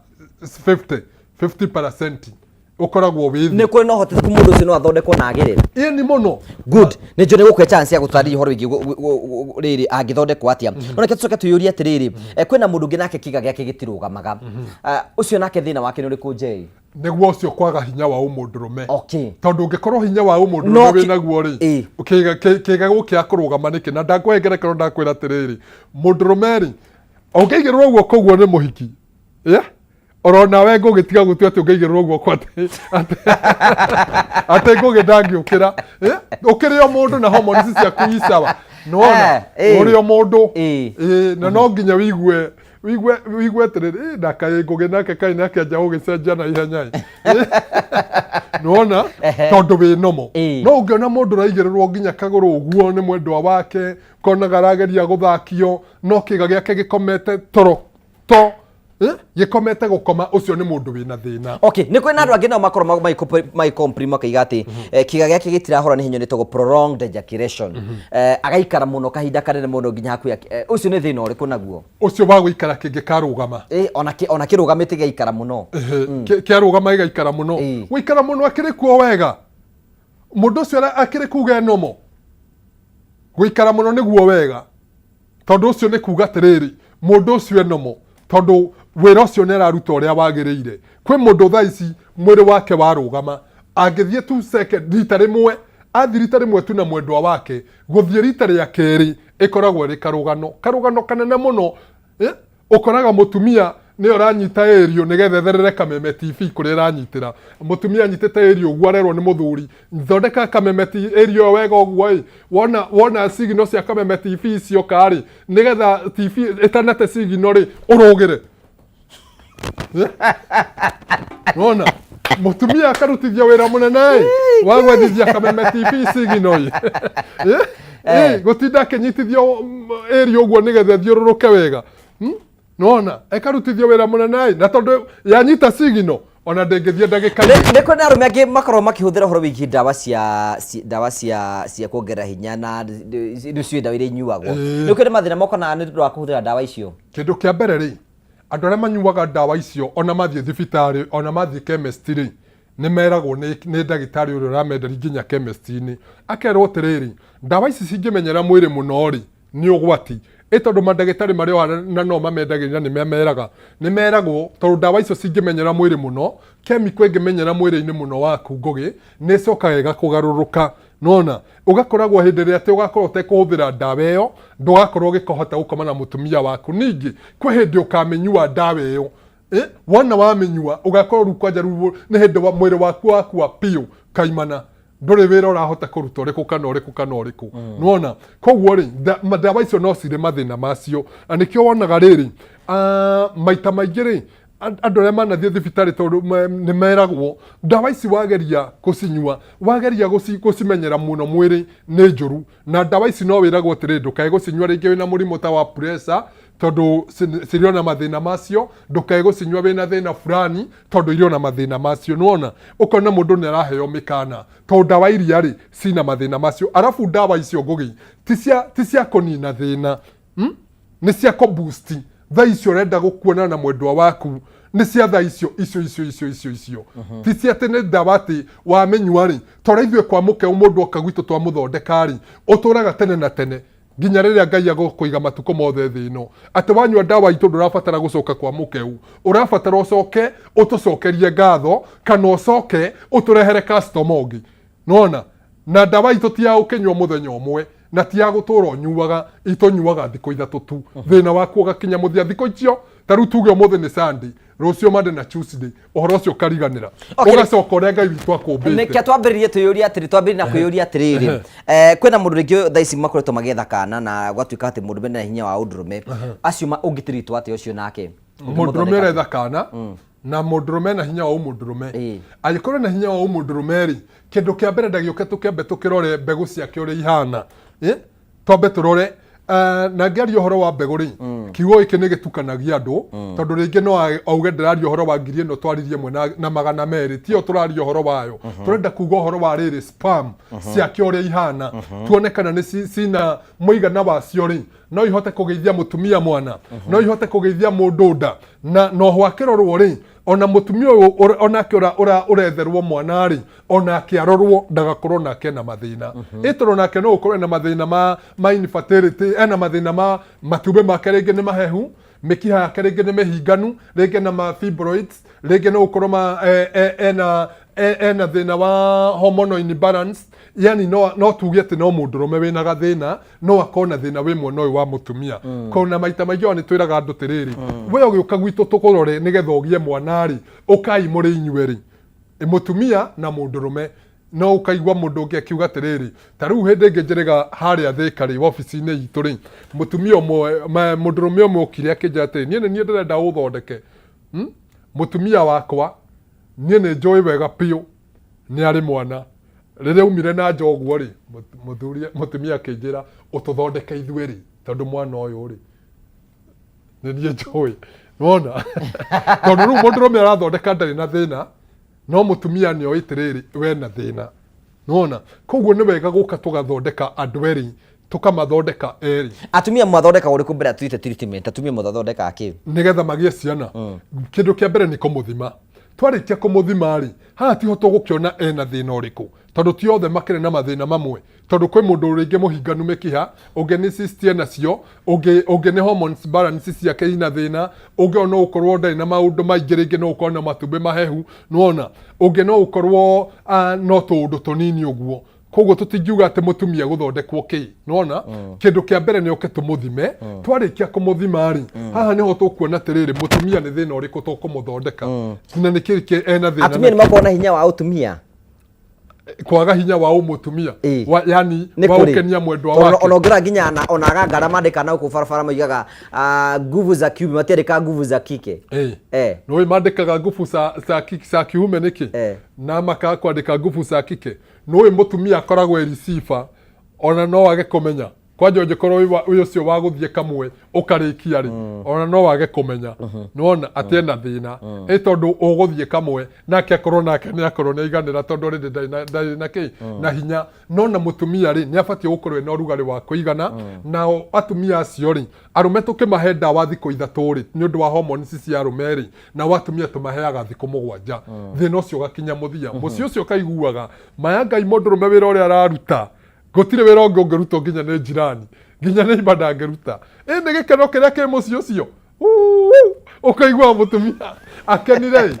50% ũkoragwo wĩ thĩ. Nĩ kũrĩ na ũhotekeku mũndũ ũcio no athondekwo na agĩrĩre? Ĩĩ, nĩ mũno. Good, nĩ njũĩ nĩ gũkũhe chance ya gũtarĩria ũhoro wĩgiĩ rĩrĩ angĩthondekwo atĩa. No reke tũcoke twĩyũrie atĩrĩrĩ, kwĩna mũndũ ũngĩ nake kĩga gĩake gĩtirũgamaga. Ũcio nake thĩna wake nĩ ũrĩkũ, Njei? Nĩguo ũcio kwaga hinya wa ũmũndũrũme. Tondũ ũngĩkorwo hinya wa No ũmũndũrũme wĩ naguo rĩ, kĩga gũkĩaga kũrũgama nĩkĩ? Na ndakũhe ngerekano, ndakwĩra atĩrĩrĩ, mũndũrũme rĩ, ũngĩigĩrĩrwo guoko ũguo nĩ mũhiki, yeah? Oro nawe ngũgĩ tiga gũtua atĩ ũngĩigĩrĩrwo guoko atĩ ngũgĩ ndangĩũkĩra. Ũkĩrĩ o mũndũ na hormones ciaku i sawa, nĩwona? Ũrĩ o mũndũ. Na no nginya wĩigue. Wigue wigue atĩrĩrĩ, "Ĩ, na kaĩ ngũgĩ nake kaĩ nake anja gũgĩcenjia na ihenya ĩ." Nĩwona? Tondũ wĩ nomo. No ũngĩona mũndũ ũraigĩrĩrwo nginya kagũrũ ũguo nĩ mwendwa wake, konaga arageria gũthakio, no kĩga gĩake gĩkomete toro to eh, gĩkomete gũkoma, ũcio nĩ mũndũ wĩna thĩna. Okay, nĩ kwĩna andũ angĩ nao makorwo magĩcomplain makaiga atĩ kĩga gĩake gĩtirahora nĩ hinya, nĩtagwo prolonged ejaculation. Agaikara mũno kahinda kanene mũno nginya hakuhĩ ũcio nĩ thĩna ũrĩkũ naguo? Ũcio wa gũikara kĩngĩkarũgama. Ona kĩrũgamĩte gĩgaikara mũno. Ehe, kĩarũgama gĩgaikara mũno. Gũikara mũno akĩrĩ kuo wega, mũndũ ũcio akĩrĩ kuga enomo gũikara mũno nĩguo wega, tondũ ũcio nĩ kuga atĩrĩrĩ, mũndũ ũcio enomo, tondũ wĩra ũcio nĩ araruta ũrĩa wagĩrĩire. Kwĩ mũndũ thaa ici mwĩrĩ wake warũgama, angĩthiĩ tu second rita rĩmwe, athiĩ rita rĩmwe tu na mwendwa wake, gũthiĩ rita rĩa kerĩ ĩkoragwo ĩrĩ karũgano, karũgano kanene mũno. Ũkoraga mũtumia nĩyo ũranyita ĩrio nĩgetha etherere Kameme TV kũrĩa ĩranyitĩra. Mũtumia anyitĩte ĩrio ũguo, arerwo nĩ mũthuri, "Thondeka Kameme ĩrio ĩyo wega ũguo ĩ, wona wona signal cia Kameme TV cioka rĩ, nĩgetha TV ĩtanate signal rĩ, ũrũgĩre." Wona mũtumia akarutithia wĩra mũnene ĩ wa gwethithia Kameme TV signal ĩ. Gũtinda akĩnyitithio ĩrio ũguo nĩgetha ĩthiũrũrũke wega. Nona ĩkarutithio wĩra mũnene ĩ, na tondũ yanyita signal ona ndĩngĩthiĩ ndagĩka Nĩ kwĩna arũme angĩ makoragwo makĩhũthĩra ũhoro wĩgiĩ ndawa cia ndawa cia kuongerera hinya na nĩcio ndawa iria inyuagwo. Nĩ kwĩna mathĩna mokanaga nĩ ũndũ wa kũhũthĩra ndawa icio? Kĩndũ kĩa mbere rĩ, andũ arĩa manyuaga ndawa icio, ona mathiĩ thibitarĩ, ona mathiĩ chemist rĩ, nĩ meragwo nĩ ndagĩtarĩ ũrĩa ũramenderia nginya chemist-inĩ, akerwo atĩrĩrĩ, ndawa ici cingĩmenyera mwĩrĩ mũno rĩ, nĩ ũgwati. Ĩ tondũ mandagĩtarĩ marĩ o haria na no mamendagĩria, nĩ mameraga, nĩ meragwo tondũ ndawa icio cingĩmenyera mwĩrĩ mũno, chemical ĩngĩmenyera mwĩrĩ-inĩ mũno waku, Ngũgĩ, nĩ ĩcokaga ĩgakũgarũrũka. Nona ũgakoragwo hĩndĩ ĩrĩa atĩ ũgakorwo ũtekũhũthĩra ndawa ĩyo, ndũgakorwo ũgĩkũhota gũkoma na mũtumia waku. Ningĩ kwĩ hĩndĩ ũkamĩnyua ndawa ĩyo. Wona wamĩnyua ũgakorwo rĩu kwanja rĩu nĩ hĩndĩ mwĩrĩ waku wakua biũ kaimana, ndũrĩ wĩra ũrahota kũruta ũrĩkũ kana ũrĩkũ kana ũrĩkũ. Nĩwona? Koguo rĩ, ndawa icio no cirĩ mathĩna macio, na nĩkĩo wonaga rĩrĩ, maita maingĩ rĩ, andũ arĩa manathiĩ thibitarĩ, tondũ nĩ meragwo ndawa ici wageria gũcinyua, wageria gũcimenyera mũno mwĩrĩ, nĩ njũru. Na ndawa ici no wĩragwo atĩrĩ, ndũkae gũcinyua rĩngĩ wĩna mũrimũ ta wa pressure, tondũ cirĩ ona mathĩna macio, ndũkae gũcinyua wĩna thĩna fulani, tondũ irĩ ona mathĩna macio. Nĩwona? Ũkona mũndũ nĩ araheo mĩkana tondũ ndawa iria rĩ cina mathĩna macio. Arabu ndawa icio, Ngũgĩ, ti cia kũnina thĩna, Nĩ cia kũ boost thaa icio ũrenda gũkuonana na mwendwa waku, nĩ cia thaa icio icio icio icio icio icio, ti cia atĩ nĩ ndawa atĩ wamĩnyua rĩ, tondũ ithuĩ kwa mũkeu, mũndũ oka gwitũ twamũthondeka rĩ, ũtũraga tene na tene nginya rĩrĩa Ngai agũkũiga matukũ mothe thĩ ĩno. Atĩ wanyua ndawa itũ ndũrabatara gũcoka kwa mũkeu, ũrabatara ũcoke ũtũcokerie ngatho kana ũcoke ũtũrehere customer ũngĩ. Nona na ndawa itũ ti ya ũkĩnyua mũthenya ũmwe na ti ya gũtũra ũnyuaga, itũnyuaga thikũ 3 tu, thĩna waku ũgakinya mũthia thikũ icio. Ta rĩu tuge ũmũthĩ nĩ Sunday, rũciũ Monday na Tuesday, ũhoro ũcio ũkariganĩra, ũgacoka ũrĩa Ngai witũ akũmbĩte. Nĩkĩo twambĩrĩrie twĩyũria atĩrĩ, twambĩrĩrie na kwĩyũria atĩrĩrĩ, kwĩna mũndũ rĩngĩ thaa ici makoretwo magĩetha kana na gwatuĩka atĩ mũndũ mena hinya wa ũndũrũme acio ũngĩtĩritwo atĩa ũcio nake? Mũndũrũme ũretha kana na mũndũrũme na hinya wa ũmũndũrũme, angĩkorwo na hinya wa ũmũndũrũme rĩ, kĩndũ kĩa mbere ndagĩũke tũkĩambe tũkĩrore mbegũ ciake ũrĩa ihana. Twambe tũrore. Na ngĩaria ũhoro wa mbegũ rĩ, kiugo gĩkĩ nĩ gĩtukanagia andũ, tondũ rĩngĩ no auge ndĩraria ũhoro wa ngiri ĩno twaririe ĩmwe na 200. Tiyo tũraria ũhoro wayo. Tũrenda kuga ũhoro wa rĩrĩ, sperm ciake ũrĩa ihana, tuone kana nĩ cina mũigana wacio rĩ, no ihote kũgĩithia mũtumia mwana, no ihote kũgĩithia mũndũ nda. Na noho akĩrorwo rĩ, ona mũtumia ũyũ onake ũretherwo mwana rĩ, onake arorwo ndagakorwo nake ena mathĩna. Ĩ tondũ nake no ũkorwo ena mathĩna ma infertility, ena mathĩna ma matumbĩ make, rĩngĩ nĩ mahehu, mĩkiha yake rĩngĩ nĩ mĩhinganu, rĩngĩ na ma fibroids, rĩngĩ no ũkorwo ma ena thĩna wa hormonal imbalance. Yani no tuge atĩ no mũndũrũme wĩna gathĩna no akorwo na thĩna wĩ mwena ũyũ wa mũtumia. Kona maita maingĩ ona nĩ twĩraga andũ atĩrĩrĩ, we ũgĩũka gwitũ tũkũrore nĩgetha ũgĩe mwana rĩ, ũkai mũrĩ inyuerĩ, mũtumia na mũndũrũme. No ũkaigua mũndũ ũngĩ akiuga atĩrĩrĩ, ta rĩu hĩndĩ ĩngĩ njĩrĩga harĩa Thĩka rĩ, wabici-inĩ itũ rĩ, mũtumia ũmwe, mũndũrũme ũmwe okire akĩnjĩra atĩrĩ, niĩ nĩ niĩ ndĩrenda ũthondeke. Mũtumia wakwa, niĩ nĩ njũĩ wega biũ nĩ arĩ mwana. Rĩrĩa aumire na nja ũguo rĩ, mũtumia akĩnjĩra, ũtũthondeke ithuĩ rĩ, tondũ mwana ũyũ rĩ, nĩ niĩ njũĩ. Nĩwona? Tondũ rĩu mũndũrũme arathondeka ndarĩ na thĩna, no mũtumia nĩ oĩ atĩrĩrĩ, we na thĩna. Nĩwona? Koguo nĩ wega gũka tũgathondeka andũ erĩ, tũkamathondeka erĩ. Atumia mathondekaga ũrĩkũ mbere ya tũthiĩte treatment? Atumia mathondekaga kĩ? Nĩgetha magĩe ciana. Kĩndũ kĩa mbere nĩ kũmũthima. Twarĩkia kũmũthima rĩ, haha tiho tũgũkĩona ena thĩna ũrĩkũ, tondũ ti othe makĩrĩ na mathĩna mamwe. Tondũ kwĩ mũndũ rĩngĩ mũhinganu mĩkiha, ũngĩ nĩ cyst enacio, ũngĩ nĩ hormones balance ciake ina thĩna, ũngĩ ona no ũkorwo ndarĩ na maũndũ maingĩ, rĩngĩ no ũkorwo na matumbĩ mahehu, nĩwona? Ũngĩ no ũkorwo no tũũndũ tũnini ũguo. Koguo tũtingiuga atĩ mũtumia gũthondekwo kĩ, nĩwona? Kĩndũ kĩa mbere nĩ oke tũmũthime, twarĩkia kũmũthima rĩ, haha nĩho tũkuona atĩrĩrĩ, mũtumia nĩ thĩna ũrĩkũ tũkũmũthondeka, na nĩ kĩ kĩ ena thĩna Atumia nĩ nakĩo. makoragwo na hinya wa ũtumia? Kwaga hinya wa ũmũtumia, yani Nĩ wa kũrĩ. gũkenia mwendwa Tondũ wake. Ona ũngĩrora nginya ona agangara mandĩkaga na gũkũ barabara moigaga nguvu za kiume, matiandĩkaga nguvu za kike. Nĩũĩ mandĩkaga nguvu za kiume nĩkĩ? Na makaga kwandĩka nguvu za kike. Nĩũĩ mũtumia akoragwo e receiver, ona no age kũmenya. Kwanja ũngĩkorwo wĩ ũcio wa gũthiĩ kamwe ũkarĩkia rĩ, ona no wage kũmenya. Nĩwona atĩ ena thĩna. Ĩ tondũ ũgũthiĩ kamwe nake akorwo nake nĩ akorwo nĩ aiganĩra tondũ already ndarĩ na kĩ na hinya. No na mũtumia rĩ, nĩ abatiĩ gũkorwo ena ũrugarĩ wa kũigana. Nao atumia acio rĩ, arũme tũkĩmahe ndawa thikũ 3 rĩ, nĩ ũndũ wa hormones cia arũme rĩ, nao atumia tũmaheaga thikũ 7. Thĩna ũcio ũgakinya mũthia. Mũciĩ ũcio ũkaiguaga maya Ngai mũndũrũme wĩra ũrĩa araruta, gũtirĩ wĩra ũngĩ ũngĩrutwo nginya nĩ jirani, nginya nĩ iba ndangĩruta. Ĩ nĩ gĩkeno kĩrĩa kĩ mũciĩ ũcio. Uu, ũkaigua mũtumia akenire ĩ.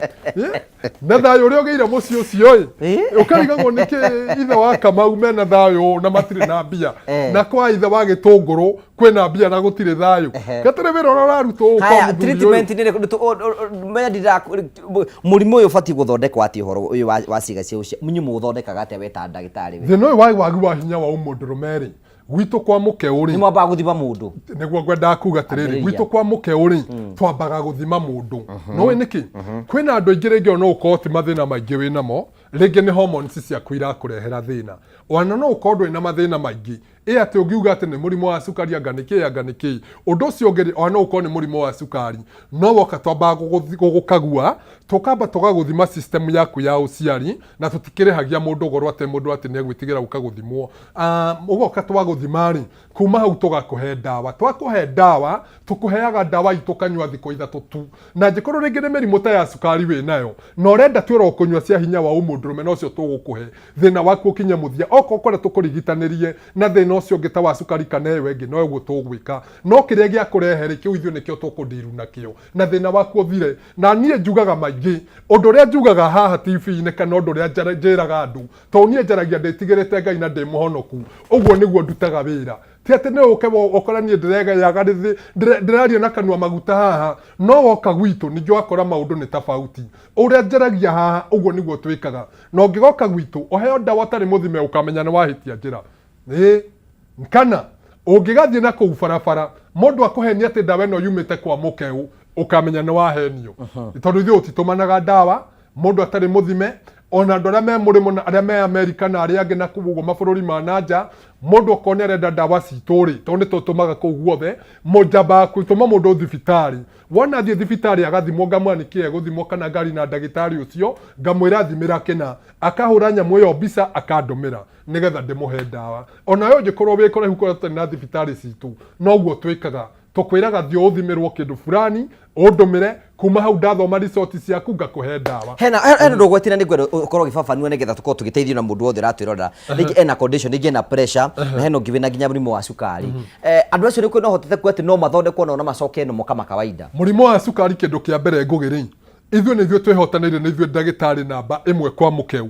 Na thayũ ũrĩa ũgĩire mũciĩ ũcio ĩ, ũkarigagwo nĩkĩ ithe wa Kamau mena thayũ na matirĩ na mbia, na kwa ithe wa Gĩtũngũrũ kwĩna mbia na gũtirĩ thayũ. Gatirĩ wĩra ũrĩa ũrarutwo ũũ kwa Haya, mũthuri ũyũ. treatment nĩ ĩrĩkũ? Menya mũrimũ ũyũ ũbatiĩ gũthondekwo atĩa, ũhoro ũyũ wa ciĩga cia ũciari? Inyuĩ mũũthondekaga atĩa we ta ndagĩtarĩ we? Thĩna ũyũ wa wagi wa hinya wa ũmũndũrũme rĩ, gwitũ kwa mũkeũ rĩ, Nĩ mwambaga gũthima mũndũ? Nĩguo ngwendaga kuga atĩrĩrĩ, Ambĩrĩria. gwitũ kwa mũkeũ rĩ, twambaga gũthima mũndũ. Nĩũĩ nĩkĩ? Kwĩna andũ aingĩ rĩngĩ ona no ũkorwo ti mathĩna maingĩ wĩnamo, rĩngĩ nĩ hormones ciaku irakũrehera thĩna. Ona no ũkorwo ndũrĩ na mathĩna maingĩ, ĩ atĩ ũngiuga atĩ nĩ mũrimũ wa cukari anga nĩ kĩ anga nĩ kĩ. Ũndũ ũcio ũngĩ rĩ, ona no ũkorwo nĩ mũrimũ wa cukari, no woka twambaga gũgũkagua, tũkamba tũgagũthima system yaku ya ũciari, na tũtikĩrĩhagia mũndũ goro atĩ mũndũ atĩ nĩ egwĩtigĩra gũka gũthimwo. Ũgoka twagũthima rĩ, kuma hau tũgakũhe ndawa. Twakũhe ndawa, tũkũheaga ndawa itũ ũkanyua thikũ 3 tu. Na angĩkorwo rĩngĩ nĩ mĩrimũ ta ya cukari wĩnayo, na ũrenda twĩrwo kũnyua cia hinya wa ũmũndũrũme, nocio tũgũkũhe. Thĩna waku ũkinye mũthia. Okorwo ũkwenda tũkũrigitanĩrie na thĩna ũcio ũngĩ ta wa cukari kana ĩyo ĩngĩ, no ũguo tũgwĩka. No kĩrĩa gĩakũrehe rĩ, kĩu ithuĩ nĩkĩo tũkũndiru nakĩo. Na thĩna waku ũthire. Na niĩ njugaga maingĩ. Ũndũ ũrĩa njugaga haha TV-inĩ kana ũndũ ũrĩa njĩraga andũ, tondũ niĩ njaragia ndĩtigĩrĩte Ngai na ndĩ mũhonoku, ũguo nĩguo ndutaga wĩra. Ti atĩ nĩ ũke ũkore niĩ ndĩregayaga ndĩraria na kanua maguta haha, no woka gwitũ ningĩ ũgakora maũndũ nĩ tofauti. Ũrĩa njaragia haha ũguo nĩguo twĩkaga. Na ũngĩgoka gwitũ ũheo ndawa ũtarĩ mũthime ũkamenya nĩ wahĩtia njĩra. Ĩĩ. Kana ũngĩgathiĩ na kũu barabara mũndũ akũhenie atĩ ndawa ĩno yumĩte kwa mũkeũ, ũkamenya nĩ wahenio. Tondũ ithuĩ tũtitũmanaga ndawa mũndũ atarĩ mũthime, ona andũ arĩa me mũrĩmo na arĩa me Amerika na arĩa angĩ na kũu ũguo mabũrũri ma na nja, mũndũ okorwo nĩ arenda ndawa citũ rĩ, tondũ nĩ tũtũmaga kũu guothe, njambaga gũtũma mũndũ thibitarĩ. Wona athiĩ thibitarĩ agathimwo, ngamwĩra nĩkĩ egũthimwo kana ngari na ndagĩtarĩ ũcio, ngamwĩra thimĩra kĩna, akahũra nyamũ ĩyo mbica akandũmĩra nĩgetha ndĩmũhe ndawa. Onawe ũngĩkorwo wĩ kũraihu kũrĩa tũtarĩ na thibitarĩ citũ, noguo twĩkaga. Tũkwĩraga thiĩ ũthimĩrwo kĩndũ fulani, ũndũmĩre, kuma hau ndathoma result ciaku ngakũhe ndawa. Hena ũndũ ũgwetire nĩ ngwenda ũkorwo ũgĩbabanua nĩgetha tũkorwo tũgĩteithio na mũndũ wothe ũratwĩrorera. Rĩngĩ ena condition, rĩngĩ ena pressure, na hena ũngĩ wĩna nginya mũrimũ wa cukari. Andũ acio nĩ kwĩna ũhotekeku atĩ no mathondekwo nao na macoke normal kama kawaida? Mũrimũ wa cukari kĩndũ kĩa mbere Ngũgĩ rĩ, ithuĩ nĩ ithuĩ twĩhotanĩire nĩ ithuĩ ndagĩtarĩ namba ĩmwe kwa mũkeu.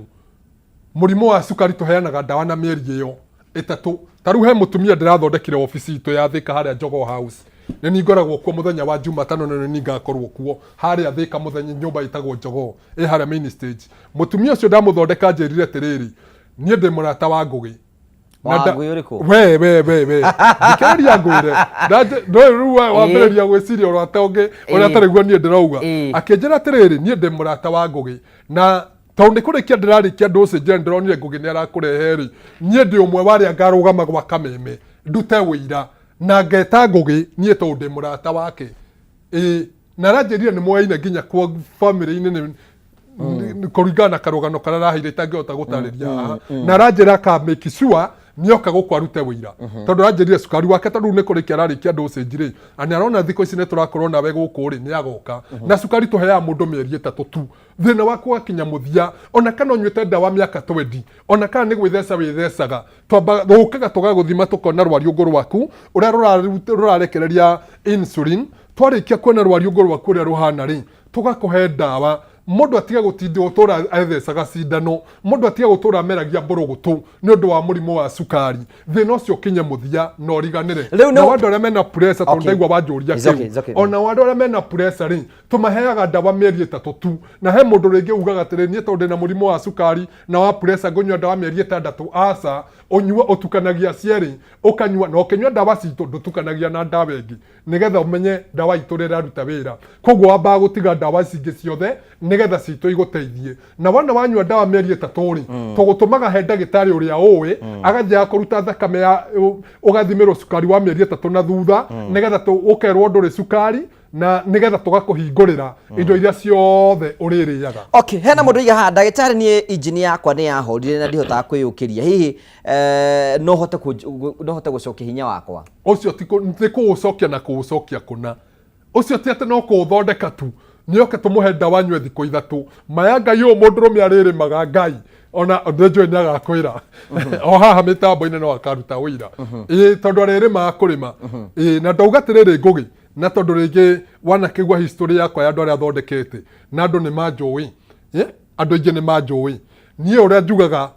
Mũrimũ wa cukari tũheanaga ndawa na mĩeri ĩyo 3. Ta rĩu he mũtumia ndĩrathondekire obici itũ ya Thika harĩa Jogoo House. Nĩ niĩ ngoragwo kuo mũthenya wa Jumatano na nĩ niĩ ngakorwo kuo harĩa Thĩka mũthenya nyũmba ĩtagwo Njogoo ĩ harĩa main stage. Mũtumia ũcio ndamũthondeka anjĩrire atĩrĩrĩ, niĩ ndĩ mũrata wa Ngũgĩ. Na Wa Ngũgĩ ũrĩkũ? We we we we. Thikĩrĩria ngwĩre. Ndũĩ rĩu wambĩrĩria gwĩciria ũrata ũngĩ ũrĩa atarĩ guo niĩ ndĩrauga. Akĩnjĩra atĩrĩrĩ, niĩ ndĩ mũrata wa Ngũgĩ na tondũ nĩ kũrĩkia ndĩrarĩkia ndũcĩ njĩra ndĩronire Ngũgĩ nĩ arakũrehe rĩ, niĩ ndĩ ũmwe wa arĩa ngarũgama gwa Kameme ndute ũira na ngeta Ngũgĩ niĩ tondũ ndĩ mũrata wake. Ĩĩ na aranjĩrire nĩ moyaine nginya kwa bamĩrĩ-inĩ nĩ kũringana na karũgano karĩa araheire itangĩhota gũtarĩria haha. Na aranjĩra aka make sure nĩoka gũkũ arute wĩira tondũ aranjĩrire cukari wake tondũ rĩu nĩ kũrĩkia ararĩkia dosage rĩ, na nĩ arona thikũ ici nĩ tũrakorwo nawe gũkũ rĩ, nĩ agoka. Na cukari tũheaga mũndũ mĩeri 3 tu, thĩna waku wakinya mũthia, ona kana ũnyuĩte ndawa mĩaka 20, ona kana nĩ gwĩtheca wĩthecaga, twamba gũkaga tũgagũthima tũkona rwariũngũ rwaku ũrĩa rũrarekereria insulin. Twarĩkia kuona rwariũngũ rwaku ũrĩa rũhana rĩ, tũgakũhe ndawa. Mũndũ atige gũtinda gũtũra ethecaga cindano, mũndũ atige gũtũra ameragia mbũrũgũtũ nĩ ũndũ wa mũrimũ wa cukari. Thĩna ũcio ũkinye mũthia na ũriganĩre. Rĩu nĩ- Nao andũ arĩa mena pressure, tondũ ndaigua wanjũria It's okay, kĩu, it's okay. ona andũ arĩa mena pressure rĩ, tũmaheaga ndawa mĩeri 3 tu. Na he mũndũ rĩngĩ ugaga atĩrĩ, niĩ tondũ ndĩna mũrimũ wa cukari na wa pressure ngũnyua ndawa mĩeri 6. Aca, ũnyua ũtukanagia cierĩ, ũkanyua na ũkĩnyua ndawa citũ ndũtukanagia na ndawa ĩngĩ, nĩgetha ũmenye ndawa itũ ũrĩa ĩraruta wĩra. Koguo wambaga gũtiga ndawa ici ingĩ ciothe nĩgetha citũ igũteithie. Na wona wanyua ndawa mĩeri 3 rĩ, tũgũtũmaga he ndagĩtarĩ ũrĩa ũĩ, agathiaga kũruta thakame ya ũgathimĩrwo cukari wa mĩeri 3 na thutha, nĩgetha ũkerwo ndũrĩ cukari, na nĩgetha tũgakũhingũrĩra indo iria ciothe ũrĩrĩaga. Okay, hena mũndũ iga haha, ndagĩtarĩ, niĩ injini yakwa nĩ yahorire na ndihotaga kwĩyũkĩria, hihi no hote gũcokia hinya wakwa? Ũcio ti nĩ kũũcokia na kũũcokia kũna. Ũcio ti atĩ no kũũthondeka tu, nĩoke tũmũhe ndawa anyue thikũ 3. Maya Ngai ũyũ mũndũrũme arĩrĩmaga Ngai ona nĩnjũĩ nĩ agakwĩra o haha mĩtambo-inĩ no akaruta ũira. Ĩĩ, tondũ arĩrĩmaga kũrĩma. Ĩĩ, na ndauga atĩrĩrĩ Ngũgĩ, na tondũ rĩngĩ wanakĩgua history yakwa ya andũ arĩa thondekete, na andũ nĩ manjũĩ. Andũ aingĩ nĩ manjũĩ. Niĩ ũrĩa njugaga,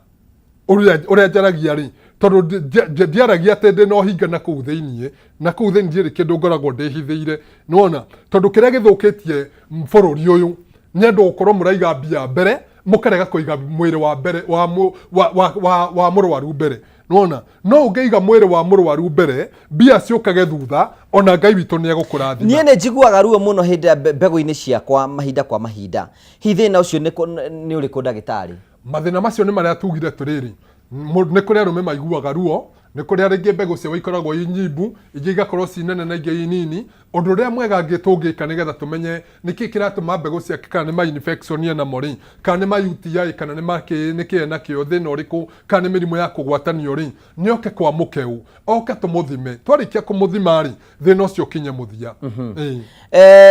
ũrĩa njaragia rĩ, tondũ ndiaragia atĩ ndĩ na ũhinga na kũu thĩiniĩ, na kũu thĩiniĩ ndirĩ kĩndũ ngoragwo ndĩhithĩire. Nĩwona? Tondũ kĩrĩa gĩthũkĩtie bũrũri ũyũ nĩ andũ gũkorwo mũraiga mbia mbere, mũkarega kũiga mwĩrĩ wa mbere, wa mũ-, wa, wa, wa, wa mũrwaru mbere. Nĩwona? No ũngĩiga mwĩrĩ wa mũrwaru mbere, mbia ciũkage thutha, ona Ngai witũ nĩ egũkũrathima. Niĩ nĩ njiguaga ruo mũno hĩndĩ ya mbegũ-inĩ ciakwa mahinda kwa mahinda. Hihi thĩna ũcio nĩ ũrĩkũ ndagĩtarĩ? Mathĩna macio nĩ marĩa tugire atĩrĩrĩ, nĩ kũrĩ arũme maiguaga ruo, nĩ kũrĩ arĩa mbegũ ciao ikoragwo i nyimbu, ingĩ igakorwo ci nene na ingĩ i nini. Ũndũ ũrĩa mwega angĩ tũngĩka nĩgetha tũmenye nĩkĩ kĩratũma mbegũ ciake, kana nĩ ma infection enamo rĩ, kana nĩ ma UTI, kana nĩ ma kĩ, nĩkĩ enakĩo, thĩna ũrĩkũ, kana nĩ mĩrimũ ya kũgwatanio rĩ, nĩ oke kwa mũkeu, oke tũmũthime. Twarĩkia kũmũthima rĩ, thĩna ũcio ũkinye mũthia. Ĩĩ.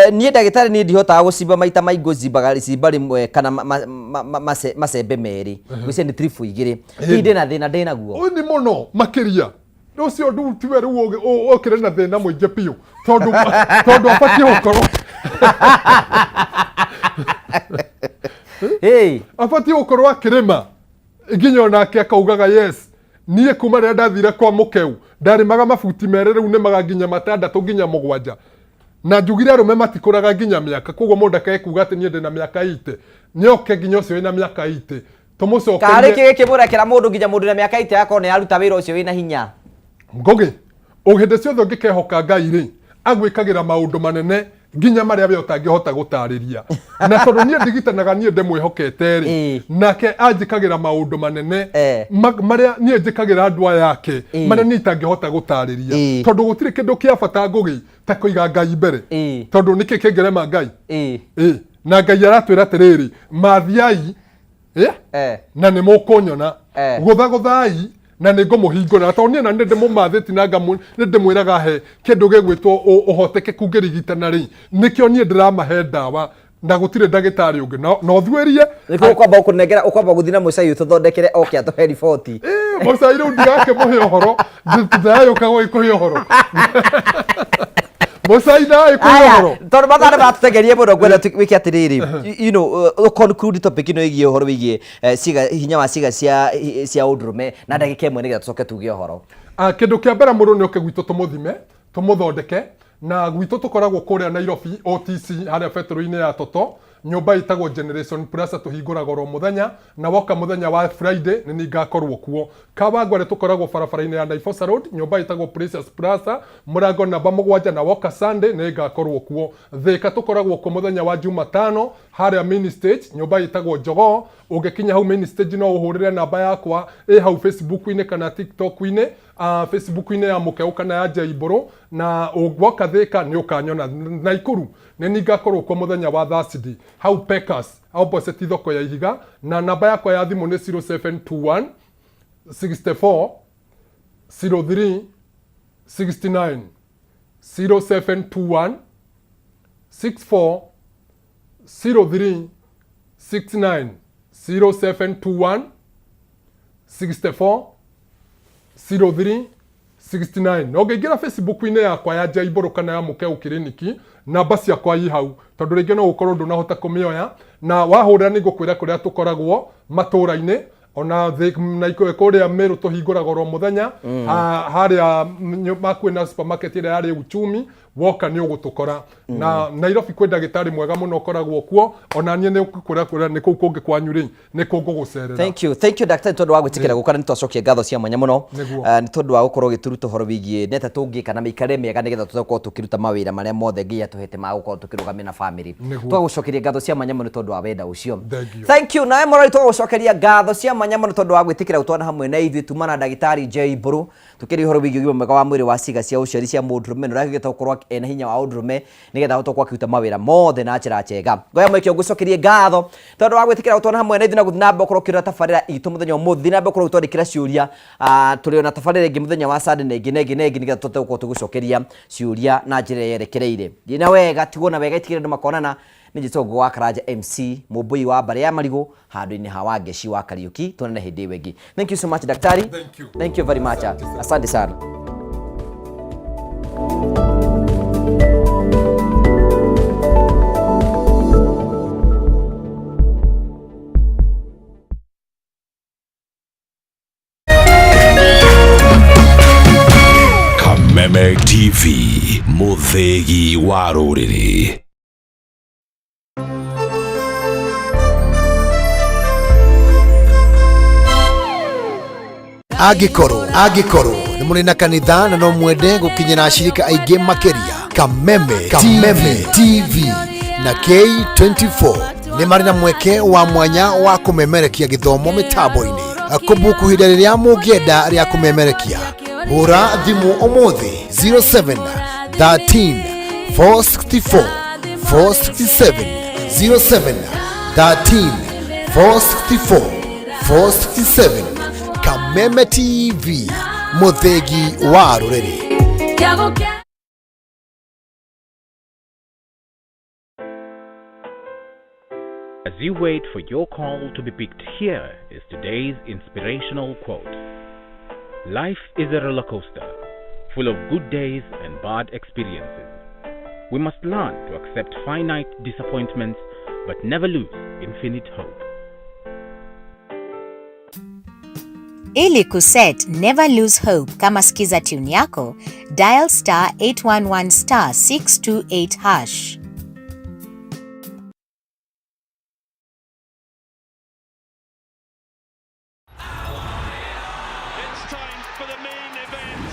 Niĩ ndagĩtarĩ, niĩ ndihotaga gũcimba maita maingĩ, ngũcimbaga cimba rĩmwe kana macembe merĩ, ngwĩciria nĩ tribu 2. Hihi ndĩna thĩna ndĩnaguo? Ũyũ nĩ mũno makĩria. Ũcio ũndũ tiwe rĩu ũkĩrĩ na thĩna mũingĩ biũ, tondũ abatiĩ gũkorwo abatiĩ gũkorwo akĩrĩma nginya onake akaugaga yes. Niĩ kuma rĩrĩa ndathire kwa mũkeu ndarĩmaga mabuti 2, rĩu nĩmaga nginya 6 nginya 7. Na njugire arũme matikũraga nginya mĩaka, koguo mũndũ ndakae kuga atĩ niĩ ndĩna mĩaka 80. Nĩoke nginya ũcio wĩna mĩaka 80 tũmũcokerie. Karĩ kĩ gĩkĩmũrekera mũndũ nginya mũndũ na mĩaka 80 akorwo nĩ aruta wĩra ũcio wĩna hinya? Ngũgĩ, o hĩndĩ ciothe ũngĩkehoka Ngai rĩ, agwĩkagĩra maũndũ manene nginya marĩa we ũtangĩhota gũtarĩria. Na tondũ niĩ ndigitanaga niĩ ndĩmwĩhokete rĩ, nake anjĩkagĩra maũndũ manene marĩa niĩ njĩkagĩra andũ aya ake, marĩa niĩ itangĩhota gũtarĩria. Tondũ gũtirĩ kĩndũ kĩa bata Ngũgĩ ta kũiga Ngai mbere. Tondũ nĩkĩ kĩngĩrema Ngai? Na Ngai aratwĩra atĩrĩrĩ, mathiai, na nĩ mũkũnyona, gũthagũthai na nĩ ngũmũhingũra. Tondũ niĩ na nĩ ndĩmũmathĩti na nĩ ndĩmwĩraga he kĩndũ gĩgwĩtwo ũhotekeku ngĩrigitana rĩ, nĩkĩo niĩ ndĩramahe ndawa na gũtirĩ ndagĩtarĩ ũngĩ. Na ũthuĩrie. Nĩkĩo ũkwamba gũkũnengera, ũkwamba gũthiĩ na mũcai ũtũthondekere oke atũhe riboti. Mũcai rĩu ndigakĩmũhe ũhoro, ndayũka gũgĩkũhe ũhoro. Mũcai ndagagĩkũhe Aya, ũhoro. tondũ mathaa nĩ matũtengerie mũno, ngwenda wĩke atĩrĩrĩ, conclude topic ĩno ĩgiĩ ũhoro wĩgiĩ hinya wa ciĩga cia ũndũrũme na ndagĩka 1 nĩgetha tũcoke tuge ũhoro. Kĩndũ kĩa mbere mũndũ nĩ oke gwitũ tũmũthime, tũmũthondeke, Na gwitũ tũkoragwo kũrĩa Nairobi OTC harĩa betũrũ-inĩ ya Toto, nyũmba ĩtagwo Generation Plaza, tũhingũraga oro mũthenya, na woka mũthenya wa Friday nĩ niĩ ngakorwo kuo. Kawangware tũkoragwo barabara-inĩ ya Naibosa Road, nyũmba ĩtagwo Precious Plaza, mũrango namba 7, na woka Sunday nĩ ngakorwo kuo. Thika tũkoragwo kuo mũthenya wa Jumatano harĩa main stage, nyũmba ĩtagwo Jogoo. Ũngĩkinya hau main stage no ũhũrĩre namba yakwa ĩ hau Facebook-inĩ kana TikTok-inĩ, Facebook-inĩ ya Mũkeũ kana ya Jay Mbũrũ, na woka Thika nĩ ũkanyona. Naikuru nĩ niĩ ngakorwo kuo mũthenya wa Thursday hau Pekas opposite thoko ya Ihiga, na namba yakwa ya thimũ nĩ 0721 64 03 69, 0721 64 03 69, 0721 64 03 69. Na ũngĩingĩra Facebook-inĩ yakwa ya Jay Mbũrũ kana ya Mũkeũ Kiriniki, namba ciakwa i hau, tondũ rĩngĩ no ũkorwo ndũnahota kũmĩoya, na wahũrĩra nĩ ngũkwĩra kũrĩa tũkoragwo matũũra-inĩ. Ona na kũrĩa Meru tũhingũraga oro mũthenya. Harĩa hakuhĩ na supermarket ĩrĩa yarĩ Uchumi, woka nĩ ũgũtũkora. Na Nairobi kwĩ ndagĩtarĩ mwega mũno ũkoragwo kuo, ona niĩ nĩ kũrĩa kũrĩa nĩ kũu kũngĩ kwanyu rĩ, nĩ kũ ngũgũcerera. Thank you, thank you ndagĩtarĩ, tondũ wa gwĩtĩkĩra gũka, na nĩ twacokia ngatho cia mwanya mũno. Nĩguo. Nĩ tondũ wa gũkorwo ũgĩtũruta ũhoro wĩgiĩ nĩ atĩa tũngĩka na mĩikarĩre mĩega nĩgetha tũkorwo tũkĩruta mawĩra marĩa mothe Ngai atũhete ma gũkorwo tũkĩrũgamia na family. Nĩguo. Twagũcokeria ngatho cia mwanya mũno tondũ wa wenda ũcio. Thank you. Thank you. Nawe mũrori, twagũcokeria ngatho cia mwanya mũno tondũ wa gwĩtĩkĩra gũtwana hamwe na ithuĩ tuma na ndagĩtarĩ Jay Mbũrũ tũkĩria ũhoro wĩgiĩ ũgima mwega wa mwĩrĩ wa ciĩga cia ũciari cia mũndũrũme na ũrĩa angĩhota gũkorwo ena hinya wa ũndũrũme nĩgetha ahote gũkorwo akĩruta mawĩra mothe na njĩra njega. Ngoya mweke ũyũ ngũcokerie ngatho tondũ wa gwĩtĩkĩra gũtwana hamwe na ithuĩ na gũthiĩ na mbere gũkorwo ũkĩrora tabarĩra itũ mũthenya ũmũthĩ. Thiĩ na mbere gũkorwo ũgĩtwandĩkĩra ciũria, tũrĩ ona tabarĩra ĩngĩ mũthenya wa Sunday na ĩngĩ na ĩngĩ na ĩngĩ nĩgetha tũhote gũkorwo tũgĩcokeria ciũria na njĩra ĩrĩa yerekereire. Thiĩ na wega, tigwo na wega, itigĩrĩra andũ makonana. Nĩ njĩtagwo Ngũgũ wa Karanja MC, mũmbũi wa mbarĩ ya Marigũ handũ-inĩ ha Wangeci wa Kariuki. Tuonane hĩndĩ ĩyo ĩngĩ. Thank you so much daktari. Thank you. Thank you very much. Asante sana. Kameme TV, mũthĩgi wa rũrĩrĩ. Angĩkorwo nĩ mũrĩ na kanitha na no mwende gũkinyĩra ashirika aingĩ makĩria, Kameme, Kameme TV na K24 nĩ marĩ na mweke wa mwanya wa kũmemerekia gĩthomo mĩtambo-inĩ. Kũbuku ihinda rĩrĩa mũngĩenda rĩa kũmemerekia, hũra thimũ ũmũthĩ 07 13 464 467, 07 13 464 467. Kameme TV, mũthĩgi wa rũrĩrĩ. As you wait for your call to be picked, here is today's inspirational quote. Life is a roller coaster, full of good days and bad experiences. We must learn to accept finite disappointments, but never lose infinite hope. Ili kuset Never Lose Hope kama skiza tune yako, dial star 811 star 628 hash. It's time for the main event.